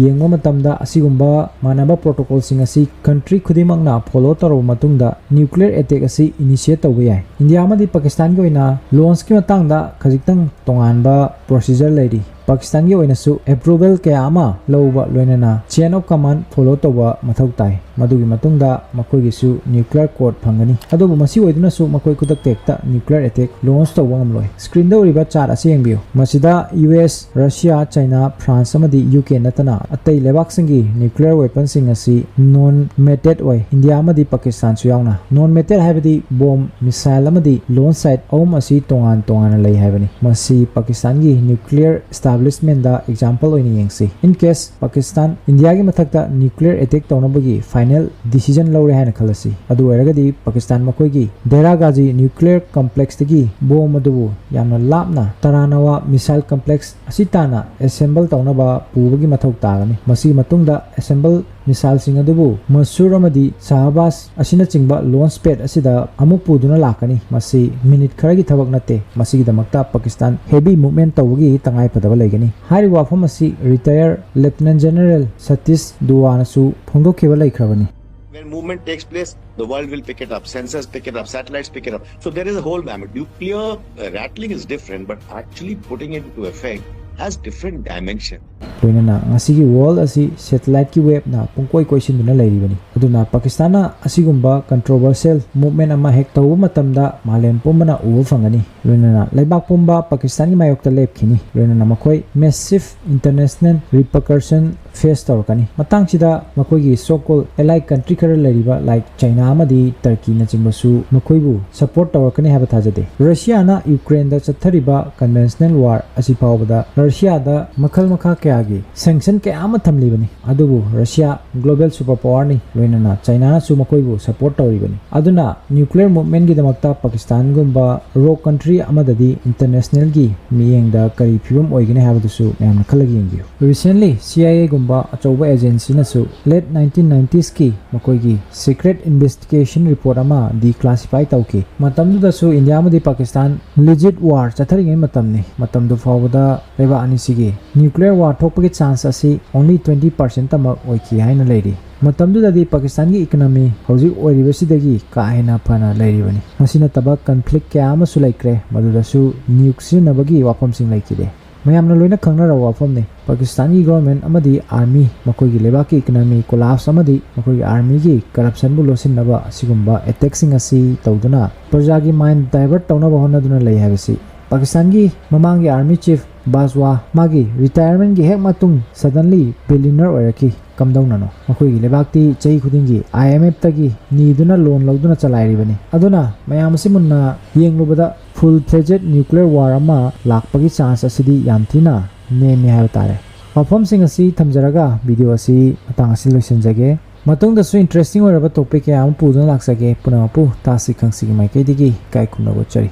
ꯌꯦꯡꯕ ꯃꯇꯝꯗ ꯑꯁꯤꯒꯨꯝꯕ ꯃꯥꯟꯅꯕ ꯄ꯭ꯔꯣꯇꯣꯀꯣꯜꯁꯤꯡ ꯑꯁꯤ ꯀꯟꯇ꯭ꯔꯤ ꯈꯨꯗꯤꯡꯃꯛꯅ ꯐꯣꯂꯣ ꯇꯧꯔꯕ ꯃꯇꯨꯡꯗ ꯅ꯭ꯌꯨꯀ꯭ꯂꯤꯌꯔ ꯑꯦꯇꯦꯛ ꯑꯁꯤ ꯏꯅꯤꯁꯤꯌꯦꯠ ꯇꯧꯕ ꯌꯥꯏ꯫ ꯏꯟꯗꯤꯌꯥ ꯑꯃꯗꯤ ꯄꯥꯀꯤꯁꯇꯥꯟꯒꯤ ꯑꯣꯏꯅ ꯂꯣꯟꯆꯀꯤ ꯃꯇꯥꯡꯗ ꯈꯖꯤꯛꯇꯪ ꯇꯣꯉꯥꯟꯕ ꯄ꯭ꯔꯣꯁꯤꯖꯔ ꯂꯩꯔꯤ꯫ ꯄꯥꯀꯤꯁꯇꯥꯟꯒꯤ ꯑꯣꯏꯅꯁꯨ ꯑꯦꯄ꯭ꯔꯨꯕꯦꯜ ꯀꯌꯥ ꯑꯃ ꯂꯧꯕ ꯂꯣꯏꯅꯅ ꯆꯦꯟ ꯑꯣꯐ ꯀꯃꯥꯟ ꯐꯣꯂꯣ ꯇꯧꯕ ꯃꯊꯧ ꯇꯥꯏ꯫ ꯃꯗꯨꯒꯤ ꯃꯇꯨꯡꯗ ꯃꯈꯣꯏꯒꯤꯁꯨ ꯅ꯭ꯌꯨꯀ꯭ꯂꯤꯌꯔ ꯀꯣꯗ ꯐꯪꯒꯅꯤ꯫ ꯑꯗꯨꯕꯨ ꯃꯁꯤ ꯑꯣꯏꯗꯨꯅꯁꯨ ꯃꯈꯣꯏ ꯈꯨꯗꯛꯇ ꯍꯦꯛꯇ ꯅ꯭ꯌꯨꯀ꯭ꯂꯤꯌꯔ ꯑꯦꯇꯦꯛ ꯂꯣꯟꯆ ꯇꯧꯕ ꯉꯝꯂꯣꯏ꯫ ꯁ꯭ꯀ꯭ꯔꯤꯟꯗ ꯎꯔꯤꯕ ꯆꯥꯔꯠ ꯑꯁꯤ ꯌꯦꯡꯕꯤꯌꯨ꯫ ꯃꯁꯤꯗ U S, Russia, China, France ꯑꯃꯗꯤ ꯌꯨ ꯀꯦ ꯅꯠꯇꯅ ꯑꯇꯩ ꯂꯩꯕꯥꯛꯁꯤꯡꯒꯤ ꯅ꯭ꯌꯨꯀ꯭ꯂꯤꯌꯔ ꯋꯦꯄꯟꯁꯤꯡ ꯑꯁꯤ ꯅꯣꯟ ꯃꯦꯇꯦꯠ ꯑꯣꯏ꯫ ꯏꯟꯗꯤꯌꯥ ꯑꯃꯗꯤ ꯄꯥꯀꯤꯁꯇꯥꯟꯁꯨ ꯌꯥꯎꯅ꯫ ꯅꯣꯟ ꯃꯦꯇꯦꯠ ꯍꯥꯏꯕꯗꯤ ꯕꯣꯝ, ꯃꯤꯁꯥꯏꯜ ꯑꯃꯗꯤ ꯂꯣꯟꯆ ꯁꯥꯏꯠ ꯑꯍꯨꯝ ꯑꯁꯤ ꯇꯣꯉꯥꯟ ꯇꯣꯉꯥꯟꯅ ꯂꯩ ꯍꯥꯏꯕꯅꯤ꯫ ꯃꯁꯤ ꯄꯥꯀꯤꯁꯇꯥꯟꯒꯤ ꯅ꯭ꯌꯨꯀ꯭ꯂꯤꯌꯔ ꯏꯁꯇꯥꯕ꯭ꯂꯤꯁꯃꯦꯟꯗ ꯑꯦꯛꯖꯥꯝꯄꯜ ꯑꯣꯏꯅ ꯌꯦꯡꯁꯤ꯫ In case ꯄꯥꯀꯤꯁꯇꯥꯟ ꯏꯟꯗꯤꯌꯥꯒꯤ ꯃꯊꯛꯇ ꯅ꯭ꯌꯨꯀ꯭ꯂꯤꯌꯔ ꯑꯦꯇꯦꯛ ꯇꯧꯅꯕꯒꯤ ꯐꯥꯏꯅꯦꯜ ꯗꯤꯁꯤꯖꯟ ꯂꯧꯔꯦ ꯍꯥꯏꯅ ꯈꯜꯂꯁꯤ꯫ ꯑꯗꯨ ꯑꯣꯏꯔꯒꯗꯤ ꯄꯥꯀꯤꯁꯇꯥꯟ ꯃꯈꯣꯏꯒꯤ ꯗꯦꯔꯥ ꯒꯥꯖꯤ ꯅ꯭ꯌꯨꯀ꯭ꯂꯤꯌꯔ ꯀꯝꯄ꯭ꯂꯦꯛꯁꯇꯒꯤ ꯕꯣꯝ ꯑꯗꯨꯕꯨ ꯌꯥꯝꯅ ꯂꯥꯞꯅ ꯇꯔꯥꯅꯋꯥ ꯃꯤꯁꯥꯏꯜ ꯀꯝꯄ꯭ꯂꯦꯛꯁ ꯑꯁꯤ ꯇꯥꯟꯅ ꯑꯦꯁꯦꯝꯕꯜ ꯇꯧꯅꯕ ꯄꯨꯕꯒꯤ ꯃꯊꯧ ꯇꯥꯒꯅꯤ꯫ ꯃꯁꯤꯒꯤ ꯃꯇꯨꯡꯗ ꯑꯦꯁꯦꯝꯕꯜ ꯃꯤꯁꯥꯏꯜꯁꯤꯡ ꯑꯗꯨꯕꯨ ꯃꯟꯁꯨꯔ ꯑꯃꯗꯤ ꯁꯍꯕꯥꯖ ꯑꯁꯤꯅꯆꯤꯡꯕ ꯂꯣꯟꯆ ꯄꯦꯗ ꯑꯁꯤꯗ ꯑꯃꯨꯛ ꯄꯨꯗꯨꯅ ꯂꯥꯛꯀꯅꯤ꯫ ꯃꯁꯤ ꯃꯤꯅꯤꯠ ꯈꯔꯒꯤ ꯊꯕꯛ ꯅꯠꯇꯦ꯫ ꯃꯁꯤꯒꯤꯗꯃꯛꯇ ꯄꯥꯀꯤꯁꯇꯥꯟ ꯍꯦꯚꯤ ꯃꯨꯚꯃꯦꯟ ꯇꯧꯕꯒꯤ ꯇꯉꯥꯏ ꯐꯗꯕ ꯂꯩꯒꯅꯤ꯫ ꯍꯥꯏꯔꯤꯕ ꯋꯥꯐꯝ ꯑꯁꯤ ꯔꯤꯇꯥꯌꯔ ꯂꯦꯐꯇꯤꯅꯦꯟ ꯖꯦꯅꯔꯦꯜ ꯁꯇꯤꯁ ꯗꯨꯋꯥꯅꯁꯨ ꯐꯣꯡꯗꯣꯛꯈꯤꯕ ꯂꯩꯈ꯭ꯔꯕꯅꯤ꯫ When movement takes place, the world will pick it up, sensors pick it up, satellites pick it up. So there is a whole gamut. Nuclear uh, rattling is different, but actually putting it into effect has different dimension. ꯂꯣꯏꯅꯅ ꯉꯁꯤꯒꯤ ꯋꯥꯔꯜ ꯑꯁꯤ ꯁꯦꯇꯦꯂꯥꯏꯠꯀꯤ ꯋꯦꯕꯅ ꯄꯨꯡꯀꯣꯏ ꯀꯣꯏꯁꯤꯟꯗꯨꯅ ꯂꯩꯔꯤꯕꯅꯤ꯫ ꯑꯗꯨꯅ ꯄꯥꯀꯤꯁꯇꯥꯟꯅ ꯑꯁꯤꯒꯨꯝꯕ ꯀꯟꯇ꯭ꯔꯣꯚꯔꯁꯤꯌꯦꯜ ꯃꯨꯚꯃꯦꯟ ꯑꯃ ꯍꯦꯛ ꯇꯧꯕ ꯃꯇꯝꯗ ꯃꯥꯂꯦꯝ ꯄꯨꯝꯕꯅ ꯎꯕ ꯐꯪꯒꯅꯤ꯫ ꯂꯣꯏꯅꯅ ꯂꯩꯕꯥꯛ ꯄꯨꯝꯕ ꯄꯥꯀꯤꯁꯇꯥꯟꯒꯤ ꯃꯥꯌꯣꯛꯇ ꯂꯦꯞꯈꯤꯅꯤ꯫ ꯂꯣꯏꯅꯅ ꯃꯈꯣꯏ ꯃꯦꯁꯤꯐ ꯏꯟꯇꯔꯅꯦꯁꯅꯦꯜ ꯔꯤꯄꯔꯀꯁꯟ ꯐꯦꯁ ꯇꯧꯔꯛꯀꯅꯤ꯫ ꯃꯇꯥꯡꯁꯤꯗ ꯃꯈꯣꯏꯒꯤ ꯁꯣ ꯀꯣꯜ ꯑꯦꯂꯥꯏ ꯀꯟꯇ꯭ꯔꯤ ꯈꯔ ꯂꯩꯔꯤꯕ ꯂꯥꯏꯛ ꯆꯥꯏꯅꯥ ꯑꯃꯗꯤ ꯇꯔꯀꯤꯅꯆꯤꯡꯕꯁꯨ ꯃꯈꯣꯏꯕꯨ ꯁꯄꯣꯔꯠ ꯇꯧꯔꯛꯀꯅꯤ ꯍꯥꯏꯕ ꯊꯥꯖꯗꯦ꯫ ꯔꯁꯤꯌꯥꯅ ꯌꯨꯀ꯭ꯔꯦꯟꯗ ꯆꯠꯊꯔꯤꯕ ꯀꯟꯚꯦꯟꯁꯅꯦꯜ ꯋꯥꯔ ꯑꯁꯤ ꯐꯥꯎꯕꯗ ꯔꯁꯤꯌꯥꯗ ꯃꯈꯜ ꯃꯈꯥ ꯀꯌꯥ ꯔꯁꯤꯌꯥꯒꯤ ꯁꯦꯡꯁꯟ ꯀꯌꯥ ꯑꯃ ꯊꯝꯂꯤꯕꯅꯤ꯫ ꯑꯗꯨꯕꯨ ꯔꯁꯤꯌꯥ global super powerꯅꯤ, ꯂꯣꯏꯅꯅ ꯆꯥꯏꯅꯥꯅꯁꯨ ꯃꯈꯣꯏꯕꯨ ꯁꯄꯣꯔꯠ ꯇꯧꯔꯤꯕꯅꯤ꯫ ꯑꯗꯨꯅ ꯅ꯭ꯌꯨꯀ꯭ꯂꯤꯌꯔ ꯃꯨꯚꯃꯦꯟꯒꯤꯗꯃꯛꯇ ꯄꯥꯀꯤꯁꯇꯥꯟꯒꯨꯝꯕ ꯔꯣꯛ ꯀꯟꯇ꯭ꯔꯤ ꯑꯃꯗꯗꯤ ꯏꯟꯇꯔꯅꯦꯁꯅꯦꯜꯒꯤ ꯃꯤꯠꯌꯦꯡꯗ ꯀꯔꯤ ꯐꯤꯕꯝ ꯑꯣꯏꯒꯅꯤ ꯍꯥꯏꯕꯗꯨꯁꯨ ꯃꯌꯥꯝꯅ ꯈꯜꯂꯒ ꯌꯦꯡꯕꯤꯌꯨ꯫ Recently C I Aꯒꯨꯝꯕ ꯑꯆꯧꯕ ꯑꯦꯖꯦꯟꯁꯤꯅꯁꯨ late nineteen nineties ꯀꯤ ꯃꯈꯣꯏꯒꯤ secret investigation report ꯑꯃ declassify ꯇꯧꯈꯤ꯫ ꯃꯇꯝꯗꯨꯗꯁꯨ ꯏꯟꯗꯤꯌꯥ ꯑꯃꯗꯤ ꯄꯥꯀꯤꯁꯇꯥꯟ legit war ꯆꯠꯊꯔꯤꯉꯩ ꯃꯇꯝꯅꯤ꯫ ꯃꯇꯝꯗꯨ ꯐꯥꯎꯕꯗ ꯂꯩꯕꯥꯛ ꯑꯅꯤꯁꯤꯒꯤ ꯅ꯭ꯌꯨꯀ꯭ꯂꯤꯌꯔ ꯋꯥꯔ ꯊꯣꯛꯄꯒꯤ ꯆꯥꯟꯁ ꯑꯁꯤ only twenty percent ꯇꯃꯛ ꯑꯣꯏꯈꯤ ꯍꯥꯏꯅ ꯂꯩꯔꯤ꯫ ꯃꯇꯝꯗꯨꯗꯗꯤ ꯄꯥꯀꯤꯁꯇꯥꯟꯒꯤ ꯏꯀꯣꯅꯣꯃꯤ ꯍꯧꯖꯤꯛ ꯑꯣꯏꯔꯤꯕꯁꯤꯗꯒꯤ ꯀꯥ ꯍꯦꯟꯅ ꯐꯅ ꯂꯩꯔꯤꯕꯅꯤ꯫ ꯃꯁꯤ ꯅꯠꯇꯕ ꯀꯟꯐ꯭ꯂꯤꯛ ꯀꯌꯥ ꯑꯃꯁꯨ ꯂꯩꯈ꯭ꯔꯦ, ꯃꯗꯨꯗꯁꯨ ꯅ꯭ꯌꯨꯛ ꯁꯤꯖꯤꯟꯅꯕꯒꯤ ꯋꯥꯐꯝꯁꯤꯡ ꯂꯩꯈꯤꯗꯦ꯫ ꯃꯌꯥꯝꯅ ꯂꯣꯏꯅ ꯈꯪꯅꯔꯕ ꯋꯥꯐꯝꯅꯤ꯫ ꯄꯥꯀꯤꯁꯇꯥꯟꯒꯤ ꯒꯣꯔꯃꯦꯟ ꯑꯃꯗꯤ ꯑꯥꯔꯃꯤ, ꯃꯈꯣꯏꯒꯤ ꯂꯩꯕꯥꯛꯀꯤ ꯏꯀꯣꯅꯣꯃꯤ ꯀꯣꯂꯥꯞꯁ ꯑꯃꯗꯤ ꯃꯈꯣꯏꯒꯤ ꯑꯥꯔꯃꯤꯒꯤ ꯀꯔꯞꯁꯟꯕꯨ ꯂꯣꯠꯁꯤꯟꯅꯕ ꯑꯁꯤꯒꯨꯝꯕ ꯑꯦꯇꯦꯛꯁꯤꯡ ꯑꯁꯤ ꯇꯧꯗꯨꯅ ꯄ꯭ꯔꯖꯥꯒꯤ ꯃꯥꯏꯟ ꯗꯥꯏꯚꯔꯠ ꯇꯧꯅꯕ ꯍꯣꯠꯅꯗꯨꯅ ꯂꯩ ꯍꯥꯏꯕꯁꯤ꯫ ꯄꯥꯀꯤꯁꯇꯥꯟꯒꯤ ꯃꯃꯥꯡꯒꯤ ꯑꯥꯔꯃꯤ ꯆꯤꯐ ꯕꯥꯖꯋꯥ ꯃꯥꯒꯤ ꯔꯤꯇꯥꯌꯔꯃꯦꯟꯒꯤ ꯍꯦꯛ ꯃꯇꯨꯡ suddenly billionaire ꯑꯣꯏꯔꯛꯈꯤ꯫ ꯀꯝꯗꯧꯅꯅꯣ? ꯃꯈꯣꯏꯒꯤ ꯂꯩꯕꯥꯛꯇꯤ ꯆꯍꯤ ꯈꯨꯗꯤꯡꯒꯤ I M F ꯇꯒꯤ ꯅꯤꯗꯨꯅ ꯂꯣꯟ ꯂꯧꯗꯨꯅ ꯆꯂꯥꯏꯔꯤꯕꯅꯤ꯫ ꯑꯗꯨꯅ ꯃꯌꯥꯝ ꯑꯁꯤ ꯃꯨꯟꯅ ꯌꯦꯡꯂꯨꯕꯗ full fledged nuclear war ꯑꯃ ꯂꯥꯛꯄꯒꯤ ꯆꯥꯟꯁ ꯑꯁꯤꯗꯤ ꯌꯥꯝ ꯊꯤꯅ ꯅꯦꯝꯃꯤ ꯍꯥꯏꯕ ꯇꯥꯔꯦ꯫ ꯋꯥꯐꯝꯁꯤꯡ ꯑꯁꯤ ꯊꯝꯖꯔꯒ ꯚꯤꯗꯤꯑꯣ ꯑꯁꯤ ꯃꯇꯥꯡ ꯑꯁꯤ ꯂꯣꯏꯁꯤꯟꯖꯒꯦ꯫ ꯃꯇꯨꯡꯗꯁꯨ ꯏꯟꯇꯔꯦꯁꯇꯤꯡ ꯑꯣꯏꯔꯕ ꯇꯣꯄꯤꯛ ꯀꯌꯥ ꯑꯃ ꯄꯨꯗꯨꯅ ꯂꯥꯛꯆꯒꯦ꯫ ꯄꯨꯝꯅꯃꯛꯄꯨ ꯇꯥꯁꯤ ꯈꯪꯁꯤꯒꯤ ꯃꯥꯏꯀꯩꯗꯒꯤ ꯏꯀꯥꯏ ꯈꯨꯝꯅꯕ ꯎꯠꯆꯔꯤ꯫